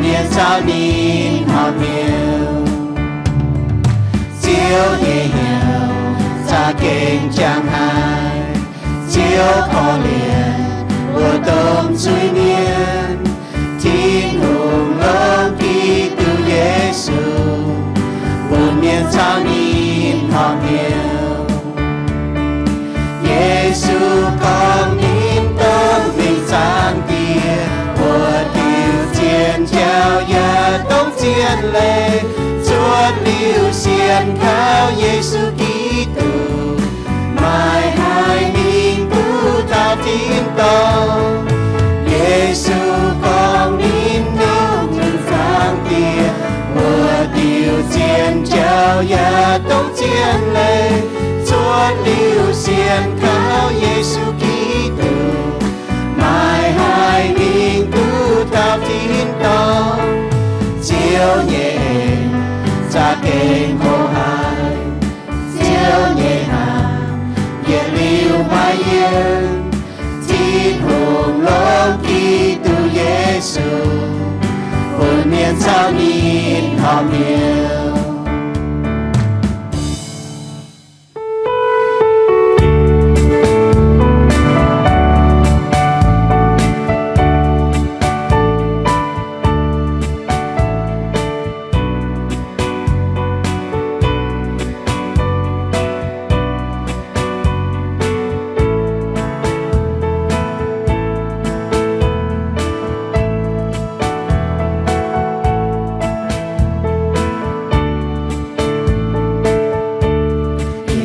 mienh caux ninh horpc hnyouv. Ziouv nyei hnyouv za'gengh jangx haic. Ziouv korv-lienh mbuo domh zuiz-mienh. Tin-Hungh longc Giduc Yesu bun mienh caux ninh horpc hnyouv. Yesu gorngv ninh dongh mingh Zaangc Diex mbuox diuc zien jauv yaac dongh zien leiz, cuotv liuz sienx kaux Yesu Giduc, maiv haih mingh duqv taux tin-dorngh. Yesu gorngv ninh dongh mingh Zaangc Diex mbuox diuc zien jauv yaac dongh zien leiz, cuotv liuz sienx kaux Yesu Giduc, maiv haih mingh duqv taux tin-dorngh. Ziouv nyei en za'gengh hlo haic. Ziouv nyei hnaangx yietc liuz maaih yiem. Tin-Hungh longc Giduc Yesu bun mienh caux ninh horpc hnyouv.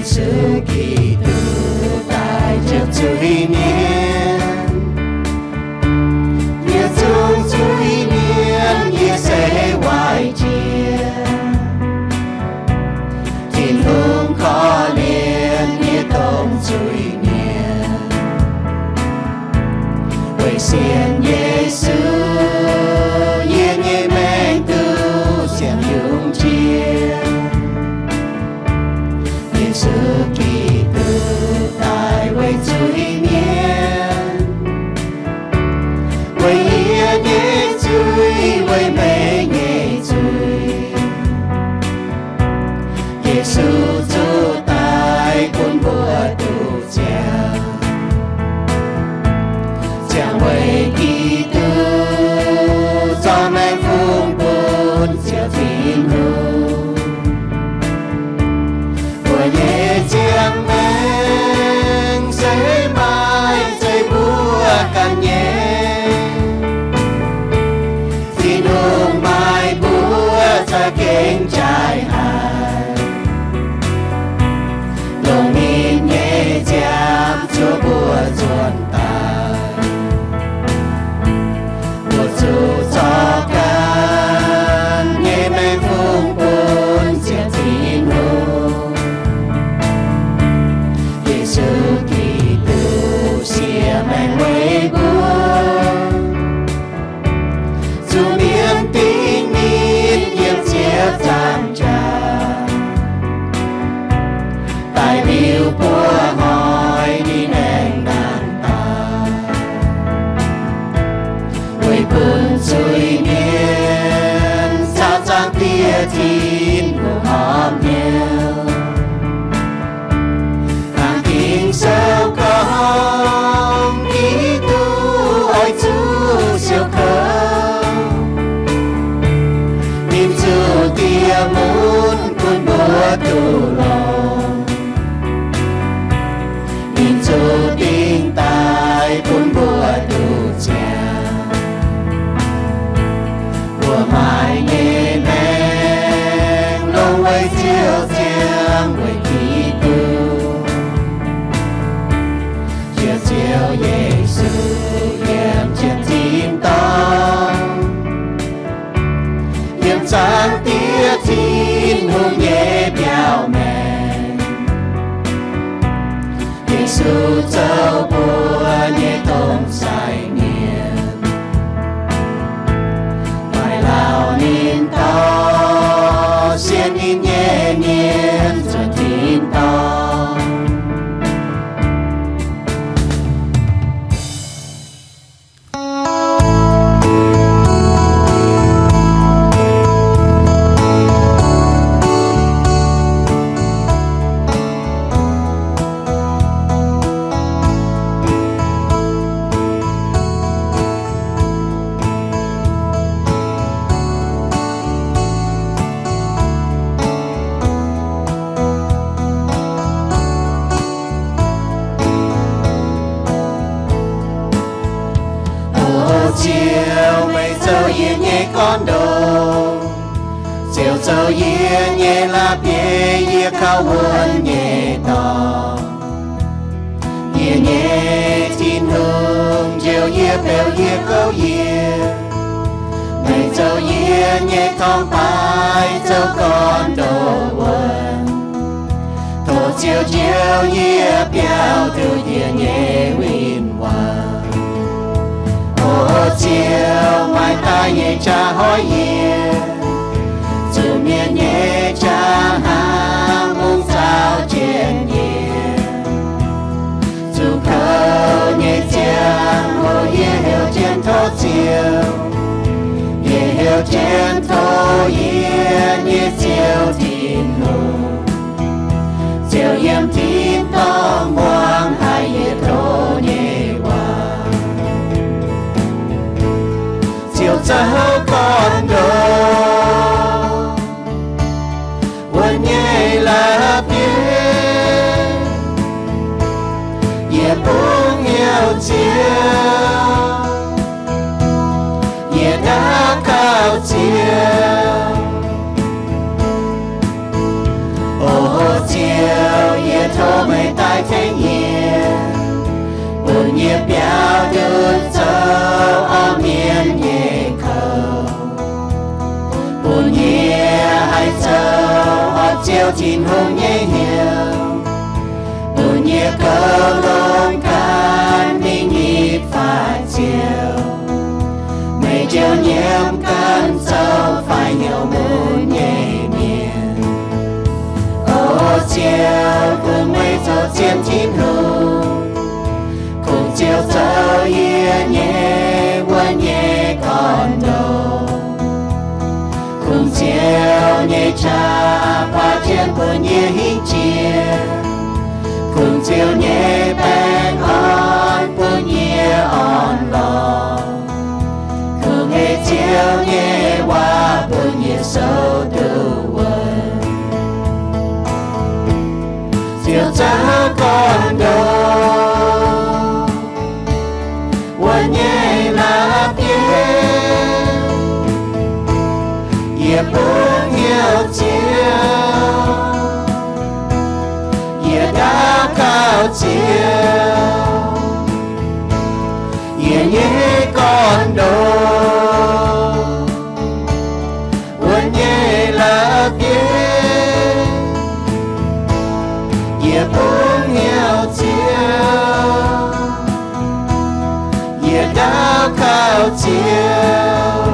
Yesu Giduc daaih ziepc zuiz-mienh, yietc zungv zuiz-mienh yie se waaic jiex. Tin-Hungh korv-lienh yie domh zuiz-mienh, weic sienx Yesu yie nyei maengc duqv ziepc nyungc jiex. Yesu Giduc daaih weic zuiz-mienh, weic yie nyei zuiz, weic meih nyei zuiz. Yesu zuqc daic bun mbuo duqv ziangh, ziangh weic Giduc zorc maengx fungx bun Ziouv Tin-Hungh. Mbuo nyei ziangh maengc se maaih zeiv mbuo ganh nyei. Tin-Hungh maaih mbuo za'gengh jaaix haic, longc ninh nyei nziaamv zuov mbuo nzuonx daaih. Mbuo zuqc zorc ganh nyei maengx fungx bun Ziouv Tin-Hungh. Yesu Giduc siex maengc weic mbuo, zuqc mienv dingh ninh yiem ziepc zaangc jaax, daaih liuz buo hnoi ninh aengx nangh daaih, weic bun zuiz-mienh caux Zaangc Diex Tin-Hungh horpc hnyouv. Hnangv Ging-Sou gorngv, Giduc oix zuqc siou kouv, ninh zuqc diex mun bun mbuo duqv longx. Ninh zuqc dingh daaih bun mbuo duqv ziangh. Mbuo maaih nyei maengc longx weic Ziouv ziangh, weic Giduc. Ziouv, Ziouv Yesu yiem jienv tin-dorngh, yiem Zaangc Diex Tin-Hungh nyei biauv maengx. Yesu zoux mbuo nyei domh sai mienh, maaih lauh ninh dorh sienx ninh nyei mienh zuonx tin-dorngh. gorn-ndoqv. Ziouv zoux yie nyei la'bieiv, yie kaux wuonx nyei dorngx. Yie nyei Tin-Hungh, njoux yie, beu yie, gouv yie. Meih zoux yie nyei torngv-baaix, zoux gorn-ndoqv wuonx. Tov Ziouv njoux yie, biaux nduqc yie nyei win-wangv. O Ziouv, maaih daaih nyei qaqv hoiv yie, zuqc mienh nyei qaqv hnaangx mungv zaaux jienv yie. Zuqc kouv nyei ziangh hoc yie heuc jienv tov Ziouv, yie heuc jienv tov yie nyei Ziouv Tin-Hungh. Ziouv yiem tin-dorngh muangx haiz yie tov nyei waac. Ziouv zoux gorn-ndoqv wuonx nyei la'bieiv, yie bungx hnyouv Ziouv, yie daux gaux Ziouv. O Ziouv, yie tov meih daaih tengx yie, bun yie biaux nduqc zoux orn mienh nyei kouv, bun yie haih zoux orn Ziouv Tin-Hungh nyei hnyouv, bun yie goux longx ganh mingh nitv faix Ziouv. Meih njoux nyiemv ganh zoux faix hnyouv mun nyei mienh. O Ziouv, kungx meih zoux zien Tin-Hungh, kungx Ziouv zoux yie nyei wuonx nyei gorn-ndoqv. Kungx Ziouv nyei qaqv guaax jienv bun yie hingh jiex. Kungx Ziouv nyei baengh orn bun yie orn-lorqc. Kungx ei Ziouv nyei waac bun yie souv duqv wuonx. Ziouv zoux gorn-ndoqv wuonx nyei la'bieiv, yie bungx hnyouv Ziouv, yie daux gaux Ziouv, yie nyei gorn-ndoqv wuonx nyei la'bieiv, yie bungx hnyouv Ziouv, yie daux gaux Ziouv,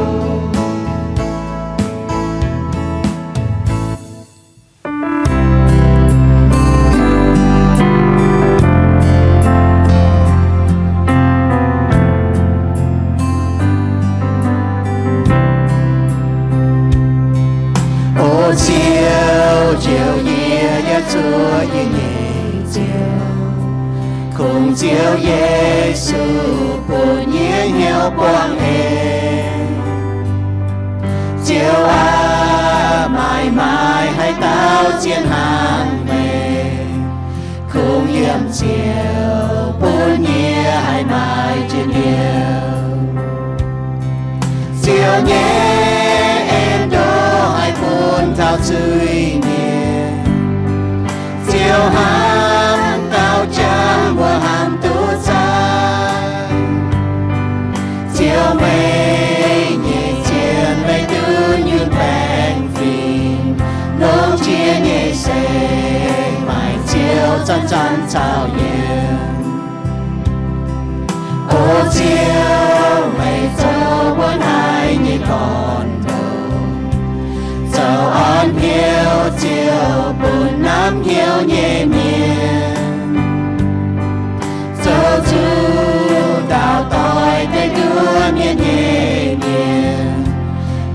O Ziouv, njoux yie, yaac zuov yie nyei Ziouv. Kungx Ziouv Yesu bun yie hnyouv buangh en. Ziouv aac, maaih maaih haaix dauh zien hnangv meih? Kungx yiem Ziouv bun yie haih maaih njien-youh. Ziouv nyei en ndoqv haih bun taux zuiz-mienh. Ziouv hnamv dauh jangv mbuo hnamv duqv zaah. Ziouv, meih nyei zien meih duqv nyunc baengh fingx, longc jiex nyei se maaih Ziouv zanc-zanc caux yiem. O Ziouv, meih zoux wuov naaiv nyei gorn-ndoqv, zoux orn hnyouv Ziouv bun namv hnyouv nyei mienh, zoux zuqc ndaauv doic deix nduov mienh nyei mienh,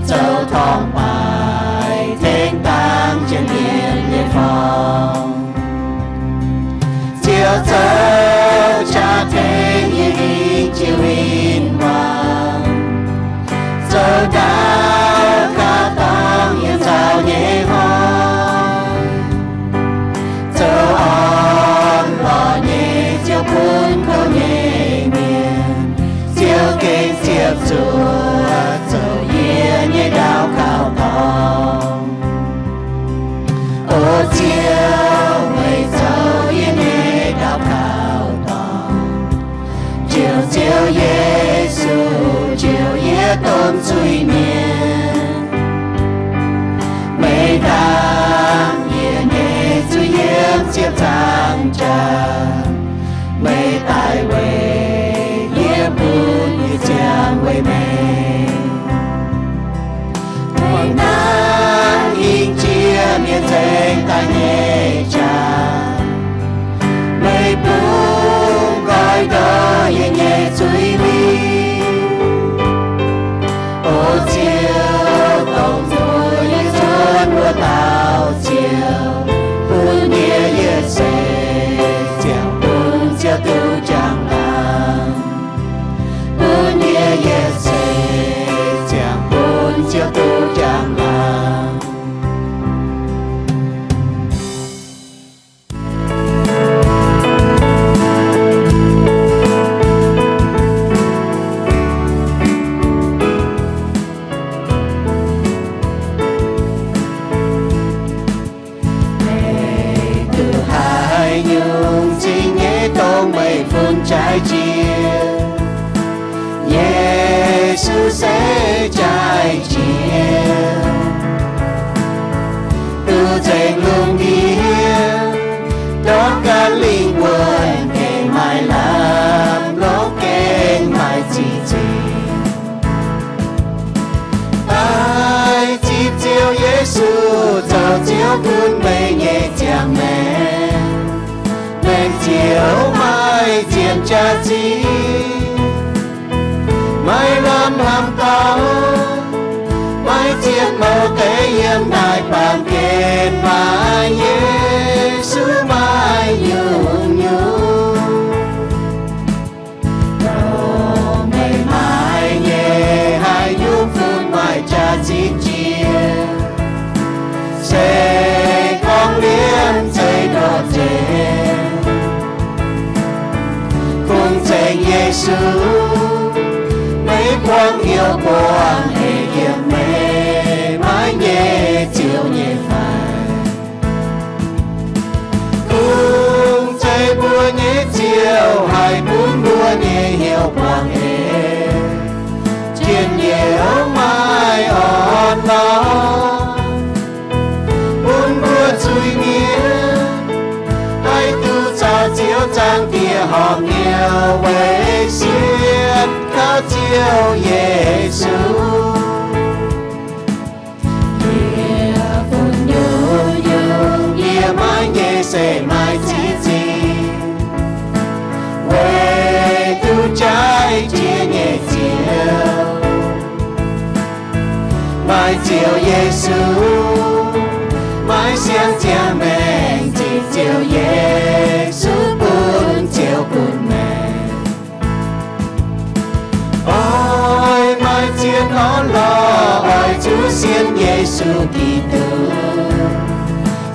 zoux torngv-baaix tengx dangx jienv mienh nyei forng. Ziouv zoux qaqv tengx yie hingh jiex win-wangv, zoux ndaauv kaux dorngx yiem nzauh nyei hnoi, zoux orn-lorqc nyei Ziouv bun kouv nyei mienh. Ziouv gengh ziepc zuoqc zoux yie nyei mienh nzengc daaih nyei jaax. Meih bungx nqoi ndortv yie nyei zuiz mingh. O Ziouv, dongh zuqc yie cuotv wuov dauh Ziouv, bun yie yietc seix ziangh bun Ziouv duqv njang-laangc. Bun yie yietc seix ziangh bun Ziouv duqv njang-laangc. Meih duqv haaix nyungc zingh nyei dongh meih fun jaaix jiex. Yesu se jaaix jiex, duqv nzengc lungh ndiev, ndortv ganh lingh wuonh gengh maaih lamh, lorz gengh maaih ziqc zuiz. Daaih zipv Ziouv Yesu zoux Ziouv bun meih nyei ziangh maengc. Meih ziouc maaih zien jaax-zinh, maaih lamh hnamv dauh, maaih zien mouz deix yiem naaic baamh gen, maaih Yesu maaih nyungc-nyungc. Dongh meih maaih nyei haaix nyungc fun maaih jaax-zinh jiex, se gorngv liemh zeih ndoh nzengc. Kungx nzengc Yesu, meih buangh hnyouv buangh eix yiem meih maiv nyei Ziouv nyei fai? Kungx zeiz mbuo nyei Ziouv haih bun mbuo nyei hnyouv buangh eix, njien-youh maaih orn-lorqc, bun mbuo zuiz-mienh haih duqv caux Ziouv Zaangc Diex horpc hnyouv weic sienx kaux Ziouv Yesu. Yie fun nyungc-nyungc yie maiv nyei se maaih ziqc zingh, weic duqv jaaix jiex nyei Ziouv, maaih Ziouv Yesu, maaih siang-ziangh maengc zipv Ziouv Yesu bun Ziouv bun maengc. Oix maaih zien orn-lorqc oix zuqc sienx Yesu Giduc,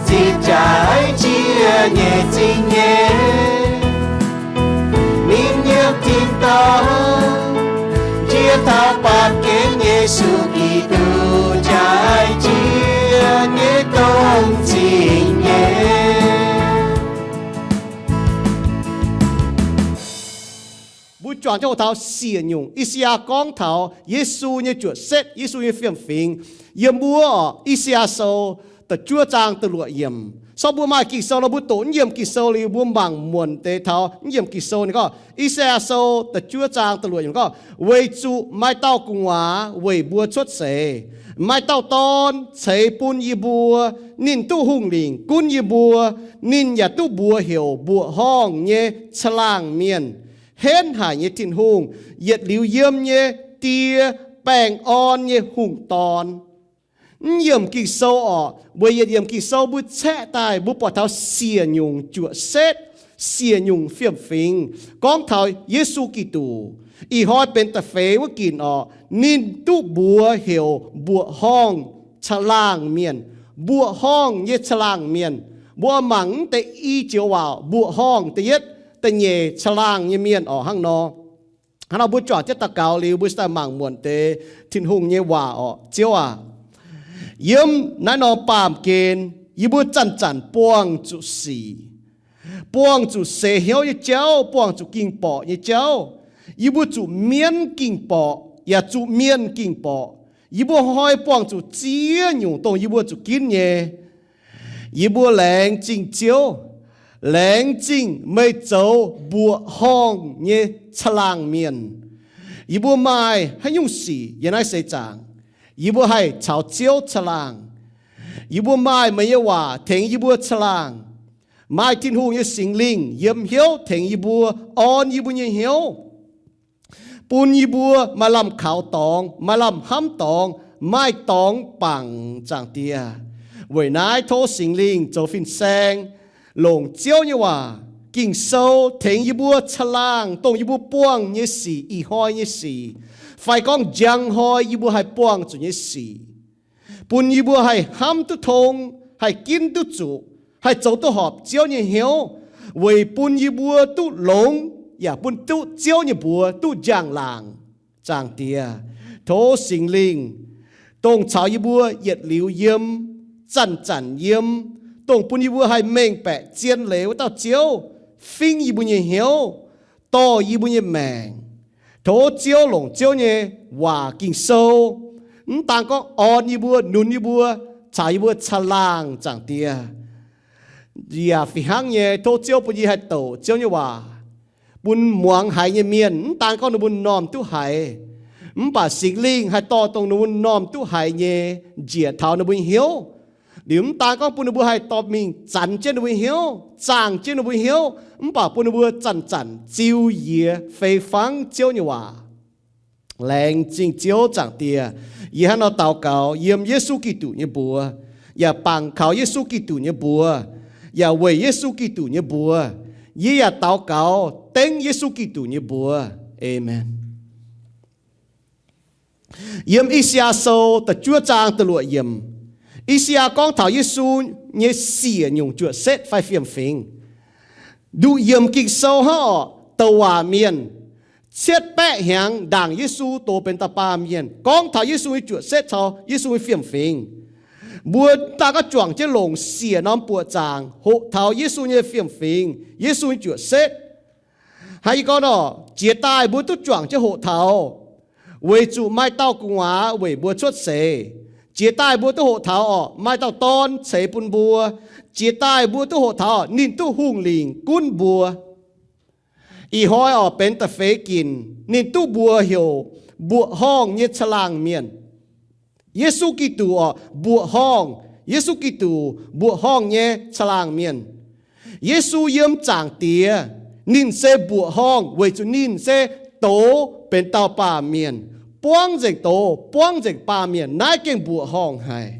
zipv jaaix jiex nyei zingh nyei. Ninh yiem tin-dorngh jiex taux baamh gen Yesu Giduc jaaix jiex nyei domh zingh nyei. Mbuo juangc jienv hoqc taux siec nyungc I^saa^yaa gorngv taux Yesu nyei juoqc setv, Yesu nyei fiem-fingx. Yiem wuov orqc, I^saa^yaa Sou da'juov zaang da'luoqc yiemc. Sorng mbuo maaih Ging-Sou nor, mbuo doqc naaiv yiemc Ging-Sou liuz, mbuo mangc muonc deix taux naaiv yiemc Ging-Sou ninh gorngv, I^saa^yaa Sou da'juov zaang da'luoqc yiemc gorngv, Weic zuqc maaih dauh gu'nguaaz weic mbuo cuotv seix, maaih dauh dorn ceix bun yie mbuo. Ninh duqv hungh lingc gunv yie mbuo. Ninh yaac duqv mbuox heuc Mbuoqc Horngh nyei Caangh Laangh Mienh, Henv Haic nyei Tin-Hungh, Yietc Liuz Yiem nyei Die, Baengh Orn nyei Hungh Dorn. Naaiv yiemc Ging-Sou orqc, weic yietc yiemc Ging-Sou mbuo caeqv daaih mbuo buatc taux siec nyungc juoqc setv, siec nyungc fiem-fingx gorngv taux Yesu Giduc. Ih hnoi benx da'feix wuov ginc orqc, ninh duqv mbuox heuc Mbuoqc Horngh Caangh Laangh Mienh. Mbuoqc Horngh nyei Caangh Laangh Mienh. Mbuo mangc mv deix i joux waac, Mbuoqc Horngh da'yietv, da'nyeic Caangh Laangh nyei Mienh orqc hnangv nor. Hnangv nor mbuo juangc jienv daux gaux liuz, mbuo se daaih mangc muonc deix Tin-Hungh nyei waac orqc. Ziouv aac, yiem naaiv norm baamh gen yie mbuo zanc-zanc buangh zuqc sic, buangh zuqc seix hnyouv nyei jauv, buangh zuqc ging-borqc nyei jauv. Yie mbuo zuqc mienv ging-borqc yaac zuqc mienh ging-borqc. Yie mbuo hnoi buangh zuqc ziex nyungc dongh yie mbuo zuqc ginv nyei. Yie mbuo laengz zingh Ziouv, laengz zingh meih zoux Mbuoqc Horngh nyei Caangh Laangh Mienh. Yie mbuo maaih haaix nyungc sic yiem naaiv seix zaangc, yie mbuo haih caux Ziouv caangh laangh. Yie mbuo maaih meih nyei waac tengx yie mbuo caangh laangh. Maaih Tin-Hungh nyei Singx Lingh yiem hnyouv tengx yie mbuo, orn yie mbuo nyei hnyouv, bun yie mbuo maaih lamh kaux dorngx, maaih lamh hnamv dorngx, maaih dorngx bangc, Zaangc Diex. Weic naaiv tov Singx Lingh zoux fin-saeng, longc Ziouv nyei waac, Ging-Sou, tengx yie mbuo caangh laangh, dongh yie mbuo buangh nyei sic, ih hnoi nyei sic, fai gorngv njang hnoi yie mbuo haih buangh zuqc nyei sic, bun yie mbuo haih hnamv duqv tong, haih ginv duqv zuqc, haih zoux duqv horpc Ziouv nyei hnyouv, weic bun yie mbuo duqv longx, yaac bun duqv Ziouv nyei mbuox duqv njang-laangc, Zaangc Diex. Tov Singx Lingh, dongh caux yie mbuo yietc liuz yiem, zanc-zanc yiem, dongh bun yie mbuo haih mengh baeqc zien leiz wuov dauh Ziouv, fingv yie mbuo nyei hnyouv, dorh yie mbuo nyei maengc. Tov Ziouv longc Ziouv nyei waac, Ging-Sou, mv daan gorngv orn yie mbuo, nunc yie mbuo, caux yie mbuo caangh laangh, Zaangc Diex. Yaac fih hnangv nyei, tov Ziouv bun yie haih douc Ziouv nyei waac bun muangx haiz nyei mienh, mv daan gorngv ninh mbuo m'normh duqv haiz, mv baac Singx Lingh haih dorh dongh ninh mbuo m'normh duqv haiz nyei njiec taux ninh mbuo nyei hnyouv. Liuz mv daan gorngv bun ninh mbuo haih dorh mingh zanx jienv ninh mbuo nyei hnyouv, zaangh jienv ninh mbuo nyei hnyouv, mv baac bun ninh mbuo zanc-zanc ziux yie fei fangv Ziouv nyei waac. Laengz zingh Ziouv, Zaangc Diex. Yie hnangv nor daux gaux yiem Yesu Giduc nyei mbuox, yaac bangc kaux Yesu Giduc nyei mbuox, yaac weic Yesu Giduc nyei mbuox. Yie yaac daux gaux dengv Yesu Giduc nyei mbuox. Aamen. Yiem I^saa^yaa Sou da'juov zaang da'luoqc yiemc, I^saa^yaa gorngv taux Yesu nyei siec nyungc juoqc setv fai fiem-fingx. Nduqc yiemc Ging-Sou hnangv orqc, douc waac mienh cietv baeqv hnyangx ndaangc Yesu doz benx dauh baamh mienh, gorngv taux Yesu nyei juoqc setv caux Yesu nyei fiem-fingx. Mbuo daaih gorngv juangc jienv longc siec norm buoqc zaangc hoqc taux Yesu nyei fiem-fingx, Yesu nyei juoqc setv. Hnangv yie gorngv nor, jiex daaih mbuo duqv juangc jienv hoqc taux, weic zuqc maaih dauh gu'nguaaz weic mbuo cuotv seix. Jiex daaih mbuo duqv hoqc taux orqc, maaih dauh dorn ceix bun mbuo. Jiex daaih mbuo duqv hoqc taux orqc, ninh duqv hungh lingc gunv mbuo. Ih hnoi orqc benx da'feix ginc, ninh duqv mbuox heuc mbuoqc horngh nyei caangh laangh mienh. Yesu Giduc orqc, mbuoqc horngh. Yesu Giduc mbuoqc horngh nyei caangh laangh mienh. Yesu yiem Zaangc Diex, ninh se mbuoqc horngh weic zuqc ninh se doz benx dauh baamh mienh, buangv nzengc doz, buangv nzengc baamh mienh. Naaiv gengh mbuoqc horngh haic.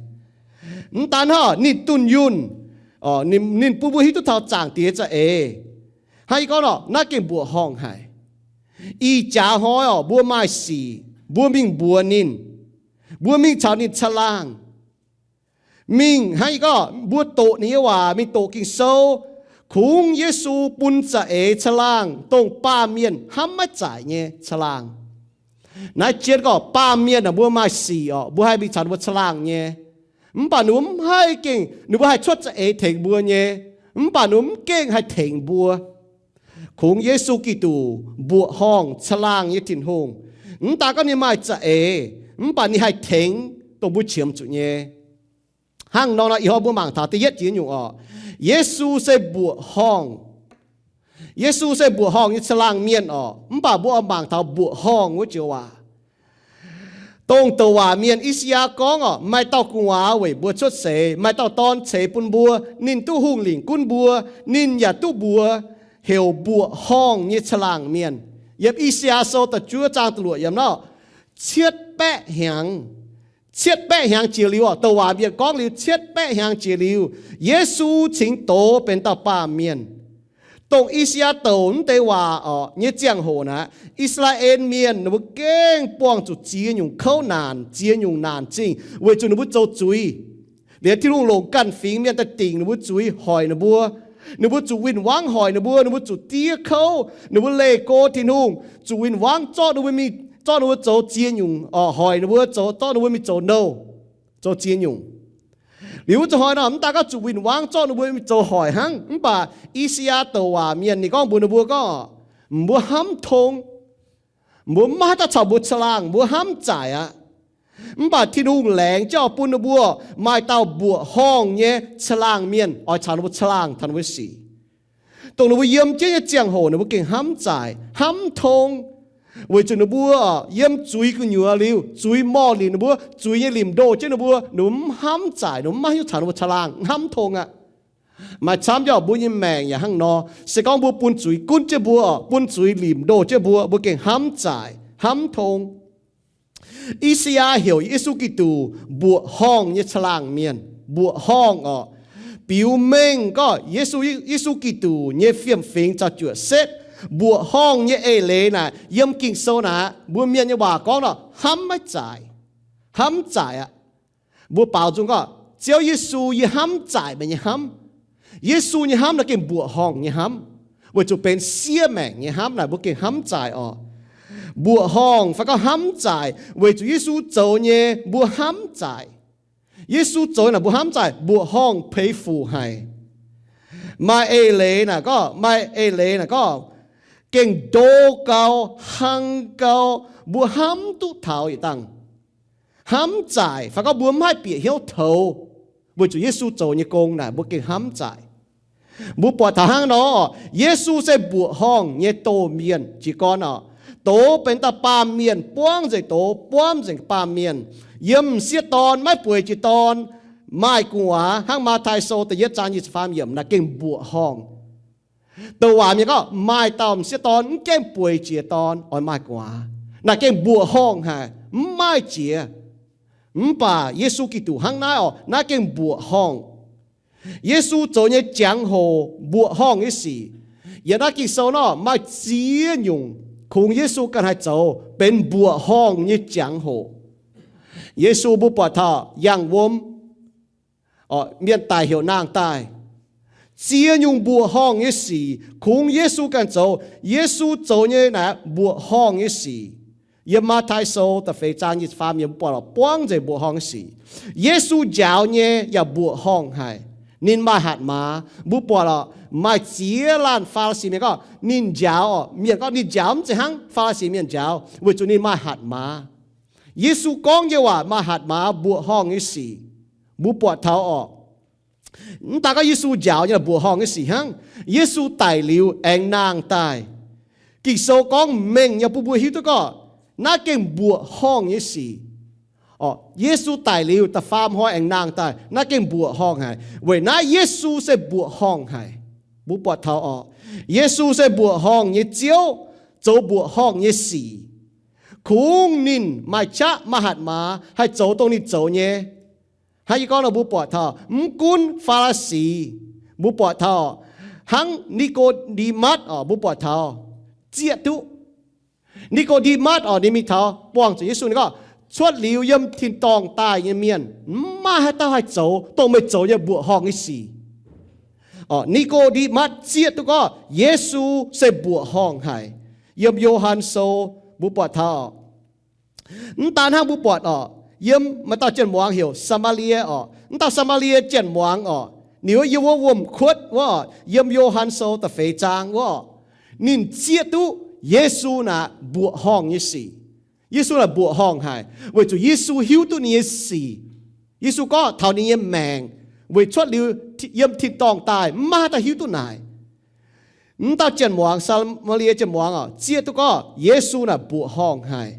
Mv daan hnangv, ninh dunh yunh, ninh bun mbuo hiuv duqv taux Zaangc Diex za'eix. Hnangv yie gorngv nor, naaiv gengh mbuoqc horngh haic. Ih jaax hnoi orqc, mbuo maaih sic, mbuo mingh mbuox ninh, mbuo mingh caux ninh caangh laangh. Mingh hnangv yie gorngv, mbuo doqc ninh nyei waac, mingh doqc Ging-Sou, kungx Yesu bun za'eix caangh laangh, dongh baamh mienh hnamv maiv zaaic nyei caangh laangh. Naaiv jienv gorngv baamh mienh aah, mbuo maaih sic orqc, mbuo haih mingh caux ninh mbuo caangh laangh nyei. Mv baac ninh mbuo mv haih gengh, ninh mbuo haih cuotv za'eix tengx mbuo nyei, mv baac ninh mbuo mv gengh haih tengx mbuo. Kungx Yesu Giduc, mbuoqc horngh caangh laangh nyei Tin-Hungh, mv daan gorngv ninh maaih za'eix, mv baac ninh haih tengx dongh mbuo qiemx zuqc nyei. Hnangv nor, ih hnoi mbuo mangc taux da'yietv jiex nyungc orqc, Yesu se mbuoqc horngh. Yesu se mbuoqc horngh nyei caangh laangh mienh orqc. Mv baac mbuo oix mangc taux mbuoqc horngh wuov joux waac. Dongh douc waac mienh I^saa^yaa gorngv orqc, maaih dauh gu'nguaaz weic mbuo cuotv seix, maaih dauh dorn ceix bun mbuo, ninh duqv hungh lingc gunv mbuo, ninh yaac duqv mbuox heuc mbuoqc horngh nyei caangh laangh mienh. Yiem I^saa^yaa Sou da'juov zaang da'luoqc yiemc nor, cietv baeqv hnyangx, cietv baeqv hnyangx jiex liuz orqc, douc waac mienh gorngv liuz cietv baeqv hnyangx jiex liuz, Yesu cingx doz benx dauh baamh mienh. Dongh I^saa^yaa douc mv deix waac orqc nyei ziangh hoc naaic, I^saa^laa^en Mienh ninh mbuo gengh buangh zuqc ziex nyungc kouv naanc, ziex nyungc naanc zingh weic zuqc ninh mbuo zoux zuiz. Liuz Tin-Hungh longc ganh fingx mienh daaih dingc ninh mbuo zuiz, hoic ninh mbuo. Ninh mbuo zuqc win-wangv hoic ninh mbuo, ninh mbuo zuqc diev kouv, ninh mbuo leih go Tin-Hungh, zuqc win-wangv zorqv ninh mbuo mingh, zorqv ninh mbuo zoux ziex nyungc, hoic ninh mbuo zoux, zorqv ninh mbuo mingh zoux nouh, zoux ziex nyungc. Liuz wuov zanc hnoi nor, mv daan gorngv zuqc win-wangv zorqv ninh mbuo mingh zoux hoic hnangv, mv baac I^saa^yaa douc waac mienh ninh gorngv mbuox ninh mbuo gorngv, mbuo hnamv tong, mbuo maiv haih daaih caux mbuo caangh laangh, mbuo hnamv zaaic aqv. Mv baac Tin-Hungh laengz jienv oix bun ninh mbuo maaih dauh mbuoqc horngh nyei caangh laangh mienh oix caux ninh mbuo caangh laangh taux ninh mbuo sic. Dongh ninh mbuo yiem jienv nyei ziangh hoc ninh mbuo gengh hnamv zaaic, hnamv tong. Weic zuqc ninh mbuo yiem zuiz gu'nyuoz liuz, zuiz morh-liuz ninh mbuo, zuiz nyei limc ndoh jienv ninh mbuo, ninh mbuo mv hnamv zaaic, ninh mbuo mv maaih hnyouv caux ninh mbuo caangh laangh, mv hnamv tongx aqv. Maaih camv jauv mbuo nyei maengc yaac hnangv nor. Se gorngv mbuo bun zuiz gunv jienv mbuo, bun zuiz limc ndoh jienv mbuo, mbuo gengh hnamv zaaic, hnamv tongx. I^saa^yaa heuc Yesu Giduc mbuoqc horngh nyei caangh laangh mienh, mbuoqc horngh orqc, biux mengh gorngv Yesu, Yesu Giduc nyei fiem-fingx caux juoqc setv. Mbuoqc horngh nyei eix leiz naaic yiem Ging-Sou naaic, mbuo mienh nyei waac gorngv nor, hnamv maiv zaaic, hnamv zaaic aqv. Mbuo baaux nzung gorngv, Ziouv Yesu, yie hnamv zaaic meih nyei hnamv. Yesu nyei hnamv naaic gengh mbuoqc horngh nyei hnamv, weic zuqc benx siev maengc nyei hnamv naaic mbuo gengh hnamv zaaic orqc. Mbuoqc horngh fai gorngv hnamv zaaic weic zuqc Yesu zoux nyei mbuo hnamv zaaic. Yesu zoux naaic mbuo hnamv zaaic, mbuoqc horngh peix fuc haic. Maaih eix leiz naaic gorngv, maaih eix leiz naaic gorngv, gengh ndo gau, hlang gau, mbuo hnamv duqv taux yietc dangh. Hnamv zaaic fai gorngv mbuo mv haih bieqc hnyouv toux, weic zuqc Yesu zoux nyei gong naaic mbuo gengh hnamv zaaic. Mbuo buatc taux hnangv nor, Yesu se mbuoqc horngh nyei doz mienh jiez gorn orqc. Doz benx dauh baamh mienh, buangv nzengc doz, buangv nzengc baamh mienh. Yiem m'sieqv dorn maiv bueix jiex dorn, maaih gu'nguaaz hnangv Matv^tai Sou da'yietv zaang nyic ziepc faam yiemc naaic gengh mbuoqc horngh. Douc waac mienh gorngv maaih dauh m'sieqv dorn mv gaengh bueix jiex dorn oix maaih gu'nguaaz, naaiv gengh mbuoqc horngh haic, mv maaih jiex. Mv baac Yesu Giduc hnangv naaiv orqc, naaiv gengh mbuoqc horngh. Yesu zoux nyei jangx hoc mbuoqc horngh nyei sic. Yiem naaiv Ging-Sou nor maaih ziex nyungc kungx Yesu ganh haih zoux benx mbuoqc horngh nyei jangx hoc. Yesu mbuo buatc taux yangh wuom, mienh daic heuc naang daaih. Ziex nyungc mbuoqc horngh nyei sic kungx Yesu ganh zoux. Yesu zoux nyei naaiv mbuoqc horngh nyei sic. Yiem Matv^tai Sou da'feix zaang nyic ziepc faam yiemc mbuo buatc lorqc, buangv nzengc mbuoqc horngh nyei sic. Yesu njaaux nyei yaac mbuoqc horngh haic. Ninh maaih hatc maaz. Mbuo buatc lorqc, maaih ziex laanh Faa^li^si mienh gorngv ninh njaaux orqc, mienh gorngv ninh njaaux mv zeiz hnangv Faa^li^si mienh njaaux, weic zuqc ninh maaih hatc maaz. Yesu gorngv nyei waac maaih hatc maaz, mbuoqc horngh nyei sic. Mbuo buatc taux orqc, mv daan gorngv Yesu njaaux nyei mbuoqc horngh nyei sic hnangv, Yesu daic liuz aengx naang daaih. Ging-Sou gorngv mengh nyei bun mbuo hiuv duqv gorngv naaiv gengh mbuoqc horngh nyei sic. Yesu daic liuz da'faam hnoi aengx naang daaih, naaiv gengh mbuoqc horngh haic. Weic naaiv Yesu se mbuoqc horngh haic. Mbuo buatc taux orqc, Yesu se mbuoqc horngh nyei Ziouv, zoux mbuoqc horngh nyei sic. Kungx ninh maaih qaqv maaih hatc maaz haih zoux dongh ninh zoux nyei. Hnangv yie gorngv nor mbuo buatc taux mv gunv Faa^li^si, mbuo buatc taux hnangv Ni^ko^nde^matv orqc, mbuo buatc taux zieqv duqv. Ni^ko^nde^matv orqc, ninh mingh taux buangh zuqc Yesu, ninh gorngv, cuotv liuz yiem tin-dorngh daaih nyei mienh mv maaih haaix dauh haih zoux dongh meih zoux nyei mbuoqc horngh nyei sic. Ni^ko^nde^matv zieqv duqv gorngv Yesu se mbuoqc horngh haic. Yiem Yo^han Sou mbuo buatc taux, mv daan hnangv mbuo buatc orqc, yiem maaih dauh janx-muangz heuc Saa^maa^lie orqc. Mv dauh Saa^maa^lie janx-muangz orqc, ninh wuov yiem wuov wuom-kuotv wuov orqc, yiem Yo^han Sou da'feix zaang wuov orqc, ninh zieqv duqv Yesu naaic mbuoqc horngh nyei sic. Yesu naaic mbuoqc horngh haic weic zuqc Yesu hiuv duqv ninh nyei sic. Yesu gorngv taux ninh nyei maengc weic cuotv liuz yiem tin-dorngh daaih mv maaih haaix dauh hiuv duqv naaic. Mv dauh janx-muangz, Saa^maa^lie janx-muangz orqc, zieqv duqv gorngv Yesu naaic mbuoqc horngh haic.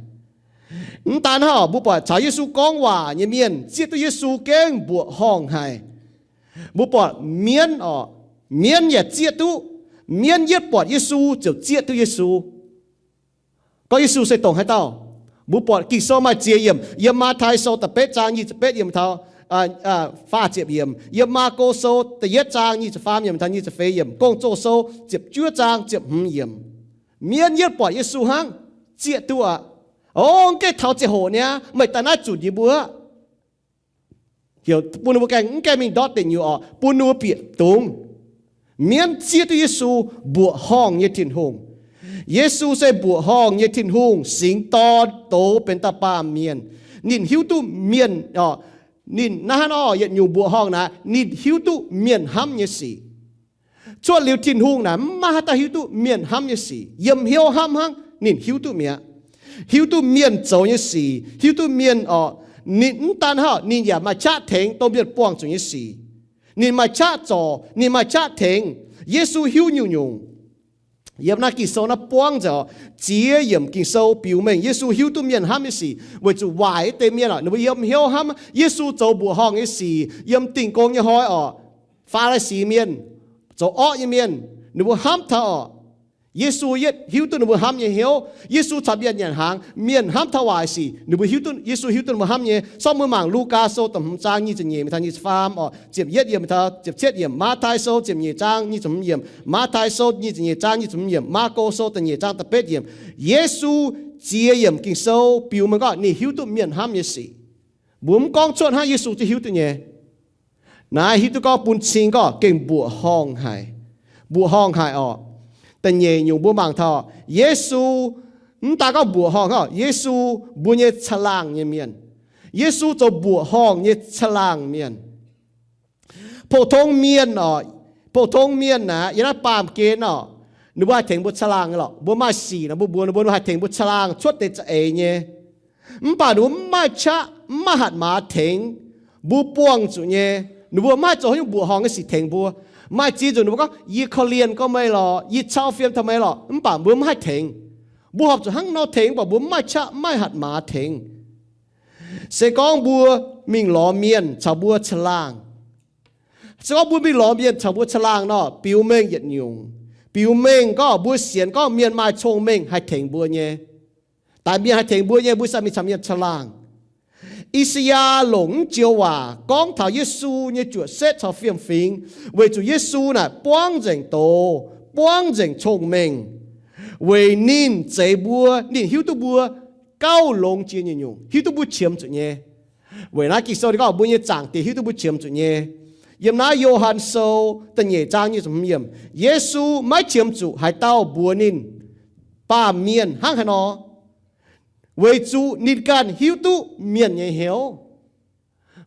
Mv daan hnangv orqc, mbuo buatc caux Yesu gorngv waac nyei mienh zieqv duqv Yesu gengh mbuoqc horngh haic. Mbuo buatc mienv orqc, mienv yaac zieqv duqv. Mienv yietv buatc Yesu ziouc zieqv duqv Yesu. Gorngv Yesu se dongh haaix dauh? Mbuo buatc Ging-Sou maaih ziex yiemc. Yiem Matv^tai Sou da'betv zaang nyic ziepc betv yiemc taux faah ziepc yiemc, yiem Maako Sou da'yietv zaang nyic ziepc faam yiemc taux nyic ziepc feix yiemc, Gong-Zoh Sou ziepc juov zaang ziepc hmz yiemc. Mienv yietv buatc Yesu hnangv, zieqv duqv aqv. O, mv gaengh taux ziangh hoc niaa, meih daaih naaiv zunc yie mbuo heuc bun ninh mbuo gaengh mv gaengh mingh ndortv deic nyuoqc orqc, bun ninh mbuo bieqc dungz. Mienv zieqv duqv Yesu, mbuoqc horngh nyei Tin-Hungh. Yesu se mbuoqc horngh nyei Tin-Hungh singx dorn douz benx dauh baamh mienh. Ninh hiuv duqv mienh, ninh naaiv hnangv nor yietc nyungc mbuoqc horngh naaic, ninh hiuv duqv mienh hnamv nyei sic. Cuotv liuz Tin-Hungh naaic mv maaih haaix dauh hiuv duqv mienh hnamv nyei sic. Yiem hnyouv hnamv hnangv ninh hiuv duqv mi'aqv. Hiuv duqv mienh zoux nyei sic, hiuv duqv mienh orqc. Ninh mv daan hnangv, ninh yaac maaih qaqv tengx dongh mienh buangh zuqc nyei sic. Ninh maaih qaqv zorc, ninh maaih qaqv tengx. Yesu hiuv nyungc-nyungc. Yiem naaiv Ging-Sou naaiv buangv nzengc oc, ziex yiemc Ging-Sou biux mengh Yesu hiuv duqv mienh hnamv nyei sic. Weic zuqc waaic deix mienh oc, ninh mbuo yiem hnyouv hnamv Yesu zoux mbuoqc horngh nyei sic. Yiem Dingh Gong nyei hnoi oc, Faa^li^si Mienh, zoux orqv nyei mienh, ninh mbuo hnamv taux oc, Yesu yietv hiuv duqv ninh mbuo hnamv nyei hnyouv. Yesu caux mienh nyanc hnaangx, mienh hnamv taux waaic sic, ninh mbuo hiuv duqv, Yesu hiuv duqv ninh mbuo hnamv nyei. Sortv mbuo mangc Lugaa Sou da'hmz zaang nyic ziepc nyeic mingh taux nyic ziepc faam oc, ziepc yietv yiemc taux ziepc cietv yiemc, Matv^tai Sou ziepc nyeic zaang nyic ziepc hmz yiemc, Matv^tai Sou nyic ziepc nyeic zaang nyic ziepc hmz yiemc, Maako Sou da'nyeic zaang da'betv yiemc. Yesu ziex yiemc Ging-Sou biux mengh gorngv ninh hiuv duqv mienh hnamv nyei sic. Mbuo mv gorngv cuotv hnangv, Yesu zungv hiuv duqv nyei. Naaiv hiuv duqv gorngv bun cing gorngv gengh mbuoqc horngh haic. Mbuoqc horngh haic oc. Da'nyeic nyungc mbuo mangc taux Yesu mv daaih gorngv mbuoqc horngh oc, Yesu mbuo nyei caangh laangh nyei mienh. Yesu zoux mbuoqc horngh nyei caangh laangh mienh. Pou-tong mienh oc, pou-tong mienh naaic yiem naaiv baamh gen oc, ninh mbuo haih tengx mbuo caangh laangh nyei lorqc. Mbuo maaih sic nor mbuo mbuox ninh mbuo, ninh haih tengx mbuo caangh laangh cuotv deix za'eix nyei. Mv baac ninh mbuo mv maaih qaqv, mv maaih hatc maaz tengx mbuo buangh zuqc nyei. Ninh mbuo mv haih zoux haaix nyungc mbuoqc horngh nyei sic tengx mbuo. Maaih ziex nzunc ninh mbuo gorngv, yie korv-lienh gorngv meih lorqc, yie cau fiem taux meih lorqc, mv baac mbuo mv haih tengx. Mbuo horpc zuqc hnangv nor tengx, mv baac mbuo mv maaih qaqv, mv maaih hatc maaz tengx. Se gorngv mbuo mingh lorz mienh caux mbuo caangh laangh, se gorngv mbuo mingh lorz mienh caux mbuo caangh laangh nor, biux mengh yietc nyungc. Biux mengh gorngv mbuo sienx gorngv mienh maaih cong-mengh haih tengx mbuo nyei. Daaih mienh haih tengx mbuo nyei, mbuo sai mingh caux mienh caangh laangh. I^saa^yaa longc naaiv joux waac gorngv taux Yesu nyei juoqc setv caux fiem-fingx, weic zuqc Yesu naaic buangv nzengc doz, buangv nzengc cong-mengh. Weic ninh zeix mbuo, ninh hiuv duqv mbuo gauh longx jiex nyungc-nyungc, hiuv duqv mbuo qiemx zuqc nyei. Weic naaiv Ging-Sou ninh gorngv mbuo nyei Zaangc Diex hiuv duqv mbuo qiemx zuqc nyei. Yiem naaiv Yo^han Sou da'nyeic zaang nyic ziepc hmz yiemc, Yesu maiv qiemx zuqc haaix dauh mbuox ninh baamh mienh hnangv haaix nor, weic zuqc ninh ganh hiuv duqv mienh nyei hnyouv.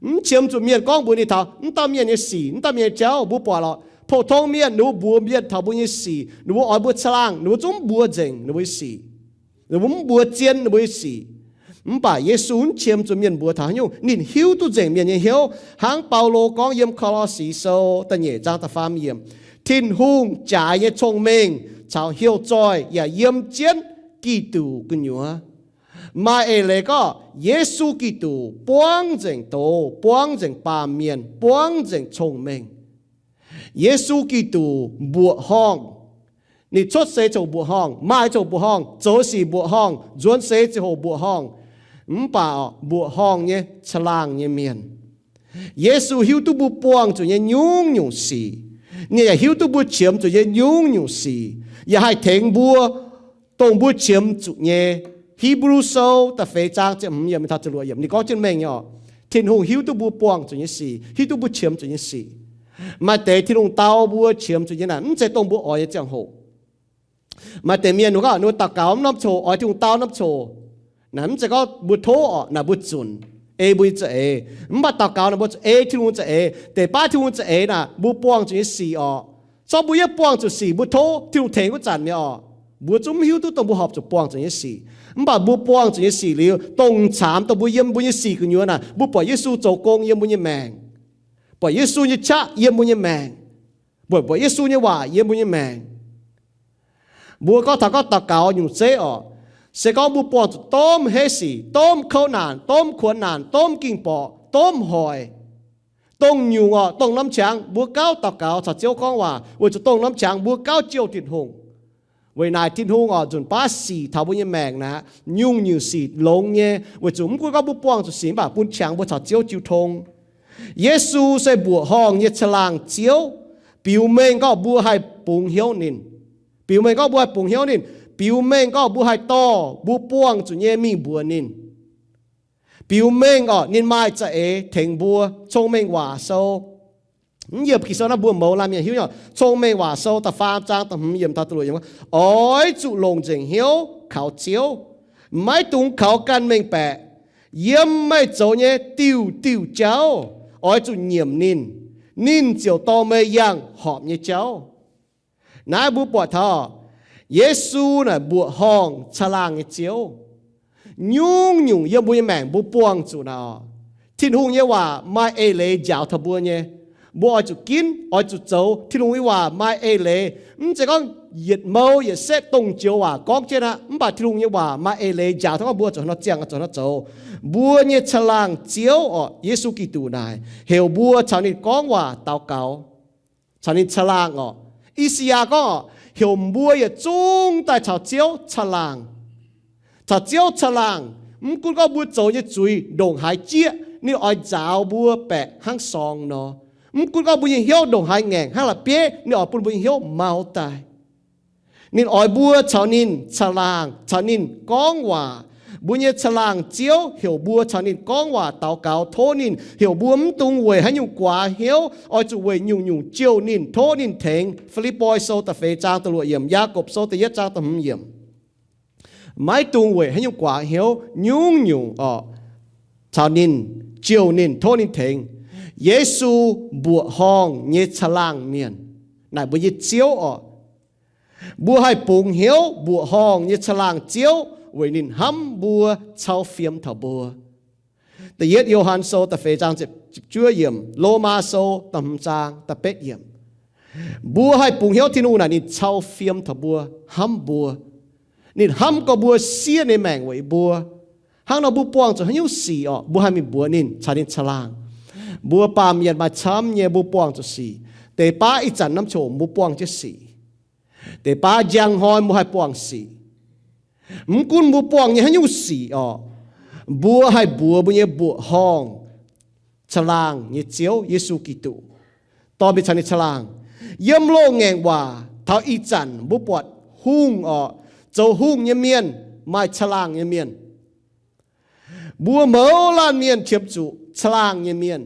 Mv qiemx zuqc mienh gorngv mbuox ninh taux mv dauh mienh nyei sic, mv dauh mienh nyei jauv. Mbuo buatc lorqc, pou-tong mienh ninh mbuo mbuox mienh taux mbuo nyei sic, ninh mbuo oix mbuo caangh laangh, ninh mbuo zungv mv mbuox nzengc ninh mbuo nyei sic, ninh mbuo mv mbuox zien ninh mbuo nyei sic. Mv baac Yesu mv qiemx zuqc mienh mbuox taux haaix nyungc, ninh hiuv duqv nzengc mienh nyei hnyouv. Hnangv Baulo gorngv yiem Ko^lo^si Sou da'nyeic zaang da'faam yiemc, Tin-Hungh jaaix nyei cong-mengh caux heuc zoih yaac yiem jienv Giduc gu'nyuoz. Maaih eix leiz gorngv Yesu Giduc buangv nzengc doz, buangv nzengc baamh mienh, buangv nzengc cong-mengh. Yesu Giduc mbuoqc horngh. Ninh cuotv seix ziouc mbuoqc horngh, maaih ziouc mbuoqc horngh, zoux sic mbuoqc horngh, nzuonx seix ziouc hoc mbuoqc horngh. Mv baac mbuoqc horngh nyei caangh laangh nyei mienh. Yesu hiuv duqv mbuo buangh zuqc nyei nyungc-nyungc sic. Ninh yaac hiuv duqv mbuo qiemx zuqc nyei nyungc-nyungc sic, yaac haih tengx mbuo dongh mbuo qiemx zuqc nyei. Hipv^lu Sou da'feix zaang ziepc hmz yiemc taux ziepc luoqc yiemc ninh gorngv jienv mengh nyei oc. Tin-Hungh hiuv duqv mbuo buangh zuqc nyei sic, hiuv duqv mbuo qiemx zuqc nyei sic. Maaih deix Tin-Hungh dau mbuo qiemx zuqc nyei naaic, mv zeiz dongh mbuo oix nyei ziangh hoc. Maaih deix mienh ninh gorngv ninh mbuo daux gaux mv norm coc, oix Tin-Hungh dau norm coc. Naaic mv zeiz gorngv mbuo tov oc, naaic mbuo zunc ei mbuo nyei za'eix. Mv baac daux gaux naaic mbuo zuqc ei Tin-Hungh za'eix. Deix baav Tin-Hungh za'eix naaic mbuo buangh zuqc nyei sic oc. Zorqv mbuo yaac buangh zuqc sic, mbuo tov Tin-Hungh tengx wuov zanc mi'aqv oc, mbuo zungv mv hiuv duqv dongh mbuo horpc zuqc buangh zuqc nyei sic. Mv baac mbuo buangh zuqc nyei sic liuz, dongh caamx dongh mbuo yiem mbuo nyei sic gu'nyuoz naaic, mbuo buatc Yesu zoux gong yiem mbuo nyei maengc, buatc Yesu nyei qaqv yiem mbuo nyei maengc, buatc, buatc Yesu nyei waac yiem mbuo nyei maengc. Mbuo gorngv taux gorngv daux gaux nyungc zeiv oc, se gorngv mbuo buangh zuqc domh heiv sic, domh kouv naanc, domh kuonx naanc, domh ging-borqc, domh hoic, dongh nyungc oc, dongh norm qangx mbuo gauh daux gaux caux Ziouv gorngv waac, weic zuqc dongh norm qangx mbuo gauh jouh Tin-Hungh. Weic naaic Tin-Hungh oc, nzunc baav sic taux mbuo nyei maengc naaic, nyungc-nyungc sic longx nyei, weic zuqc mv gunv gorngv mbuo buangh zuqc sic mv baac bun qangx mbuo caux Ziouv jiu tong. Yesu se mbuoqc horngh nyei caangh laangh Ziouv, biux mengh gorngv mbuo haih bungx hnyouv ninh. Biux mengh gorngv mbuo haih bungx hnyouv ninh. Biux mengh gorngv mbuo haih dorh mbuo buangh zuqc nyei mingh mbuox ninh. Biux mengh oc, ninh maaih za'eix tengx mbuo. Cong-Mengh Waac Sou, mv yiemc Ging-Sou naaiv mbuo mouz laanh mienh hiuv nyei oc. Cong-Mengh Waac Sou da'faam zaang da'hmz yiemc taux da'luoqc yiemc, oix zuqc longc nzengc hnyouv kaux Ziouv, maiv dungx kaux ganh mengh baeqc. Yiem meih zoux nyei diuh diuh jauv oix zuqc nyiemc ninh. Ninh ziouc dorh meih yangh horpc nyei jauv. Naaiv mbuo buatc taux Yesu naaic mbuoqc horngh caangh laangh nyei Ziouv. Nyungc-nyungc yiem mbuo nyei maengc mbuo buangh zuqc naaic oc, Tin-Hungh nyei waac maaih eix leiz njaaux taux mbuo nyei. Mbuo oix zuqc ginv, oix zuqc zoux Tin-Hungh nyei waac maaih eix leiz. Mv zeiz gorngv yietc mou yietc setv dongh joux waac gorngv jienv aqv, mv baac Tin-Hungh nyei waac maaih eix leiz njaaux taux gorngv mbuo zuqc hnangv nor ziangh, zuqc hnangv nor zoux. Mbuo nyei caangh laangh Ziouv orqc, Yesu Giduc naaic heuc mbuo caux ninh gorngv waac daux gaux, caux ninh caangh laangh orqc. I^saa^yaa gorngv orqc, heuc mbuo yietc zungv daaih caux Ziouv caangh laangh. Caux Ziouv caangh laangh, mv gunv gorngv mbuo zoux nyei zuiz ndongc haaix jieqv, ninh oix nzaaux mbuo baeqc hnangv sorng nor. Mv gunv gorngv mbuo nyei hnyouv ndongc haaix ngaengc hnangv la'bieiv, ninh oix bun mbuo nyei hnyouv mau daaih. Ninh oix mbuo caux ninh caangh laangh, caux ninh gorngv waac. Mbuo nyei caangh laangh Ziouv heuc mbuo caux ninh gorngv waac daux gaux, tov ninh, heuc mbuo mv dungx weic haaix nyungc guaax hnyouv, oix zuqc weic nyungc-nyungc jouh ninh, tov ninh tengx. Fi^lipv^poi Sou da'feix zaang da'luoqc yiemc, Yaagorpc Sou da'yietv zaang da'hmz yiemc. Maiv dungx weic haaix nyungc guaax hnyouv, nyungc-nyungc orqc, caux ninh, jouh ninh, tov ninh tengx. Yesu mbuoqc horngh nyei caangh laangh mienh, naaic mbuo nyei Ziouv orqc. Mbuo haih bungx hnyouv mbuoqc horngh nyei caangh laangh Ziouv weic ninh hnamv mbuo, cau fiem taux mbuo. Da'yietv Yo^han Sou da'feix zaang ziepc juov yiemc, Lomaa Sou da'hmz zaang da'betv yiemc. Mbuo haih bungx hnyouv Tin-Hungh naaic ninh cau fiem taux mbuo, hnamv mbuo. Ninh hnamv gorx mbuo siev ninh maengc weic mbuo. Hnangv nor mbuo buangh zuqc haaix nyungc sic orqc, mbuo haih mingh mbuox ninh, caux ninh caangh laangh. Mbuo baamh mienh maaih camv nyei mbuo buangh zuqc sic. Deix baav ih zanc norm qongx mbuo buangh jienv sic. Deix baav njang hnoi mbuo haih buangh sic. Mv gunv mbuo buangh nyei haaix nyungc sic orqc, mbuo haih mbuox mbuo nyei mbuoqc horngh caangh laangh nyei Ziouv, Yesu Giduc, dorh mingh caux ninh caangh laangh. Yiem loz-ngaengc waac taux ih zanc mbuo buatc hungh orqc, zoux hungh nyei mienh, maaih caangh laangh nyei mienh. Mbuo mouz laanh mienh qiemx zuqc caangh laangh nyei mienh.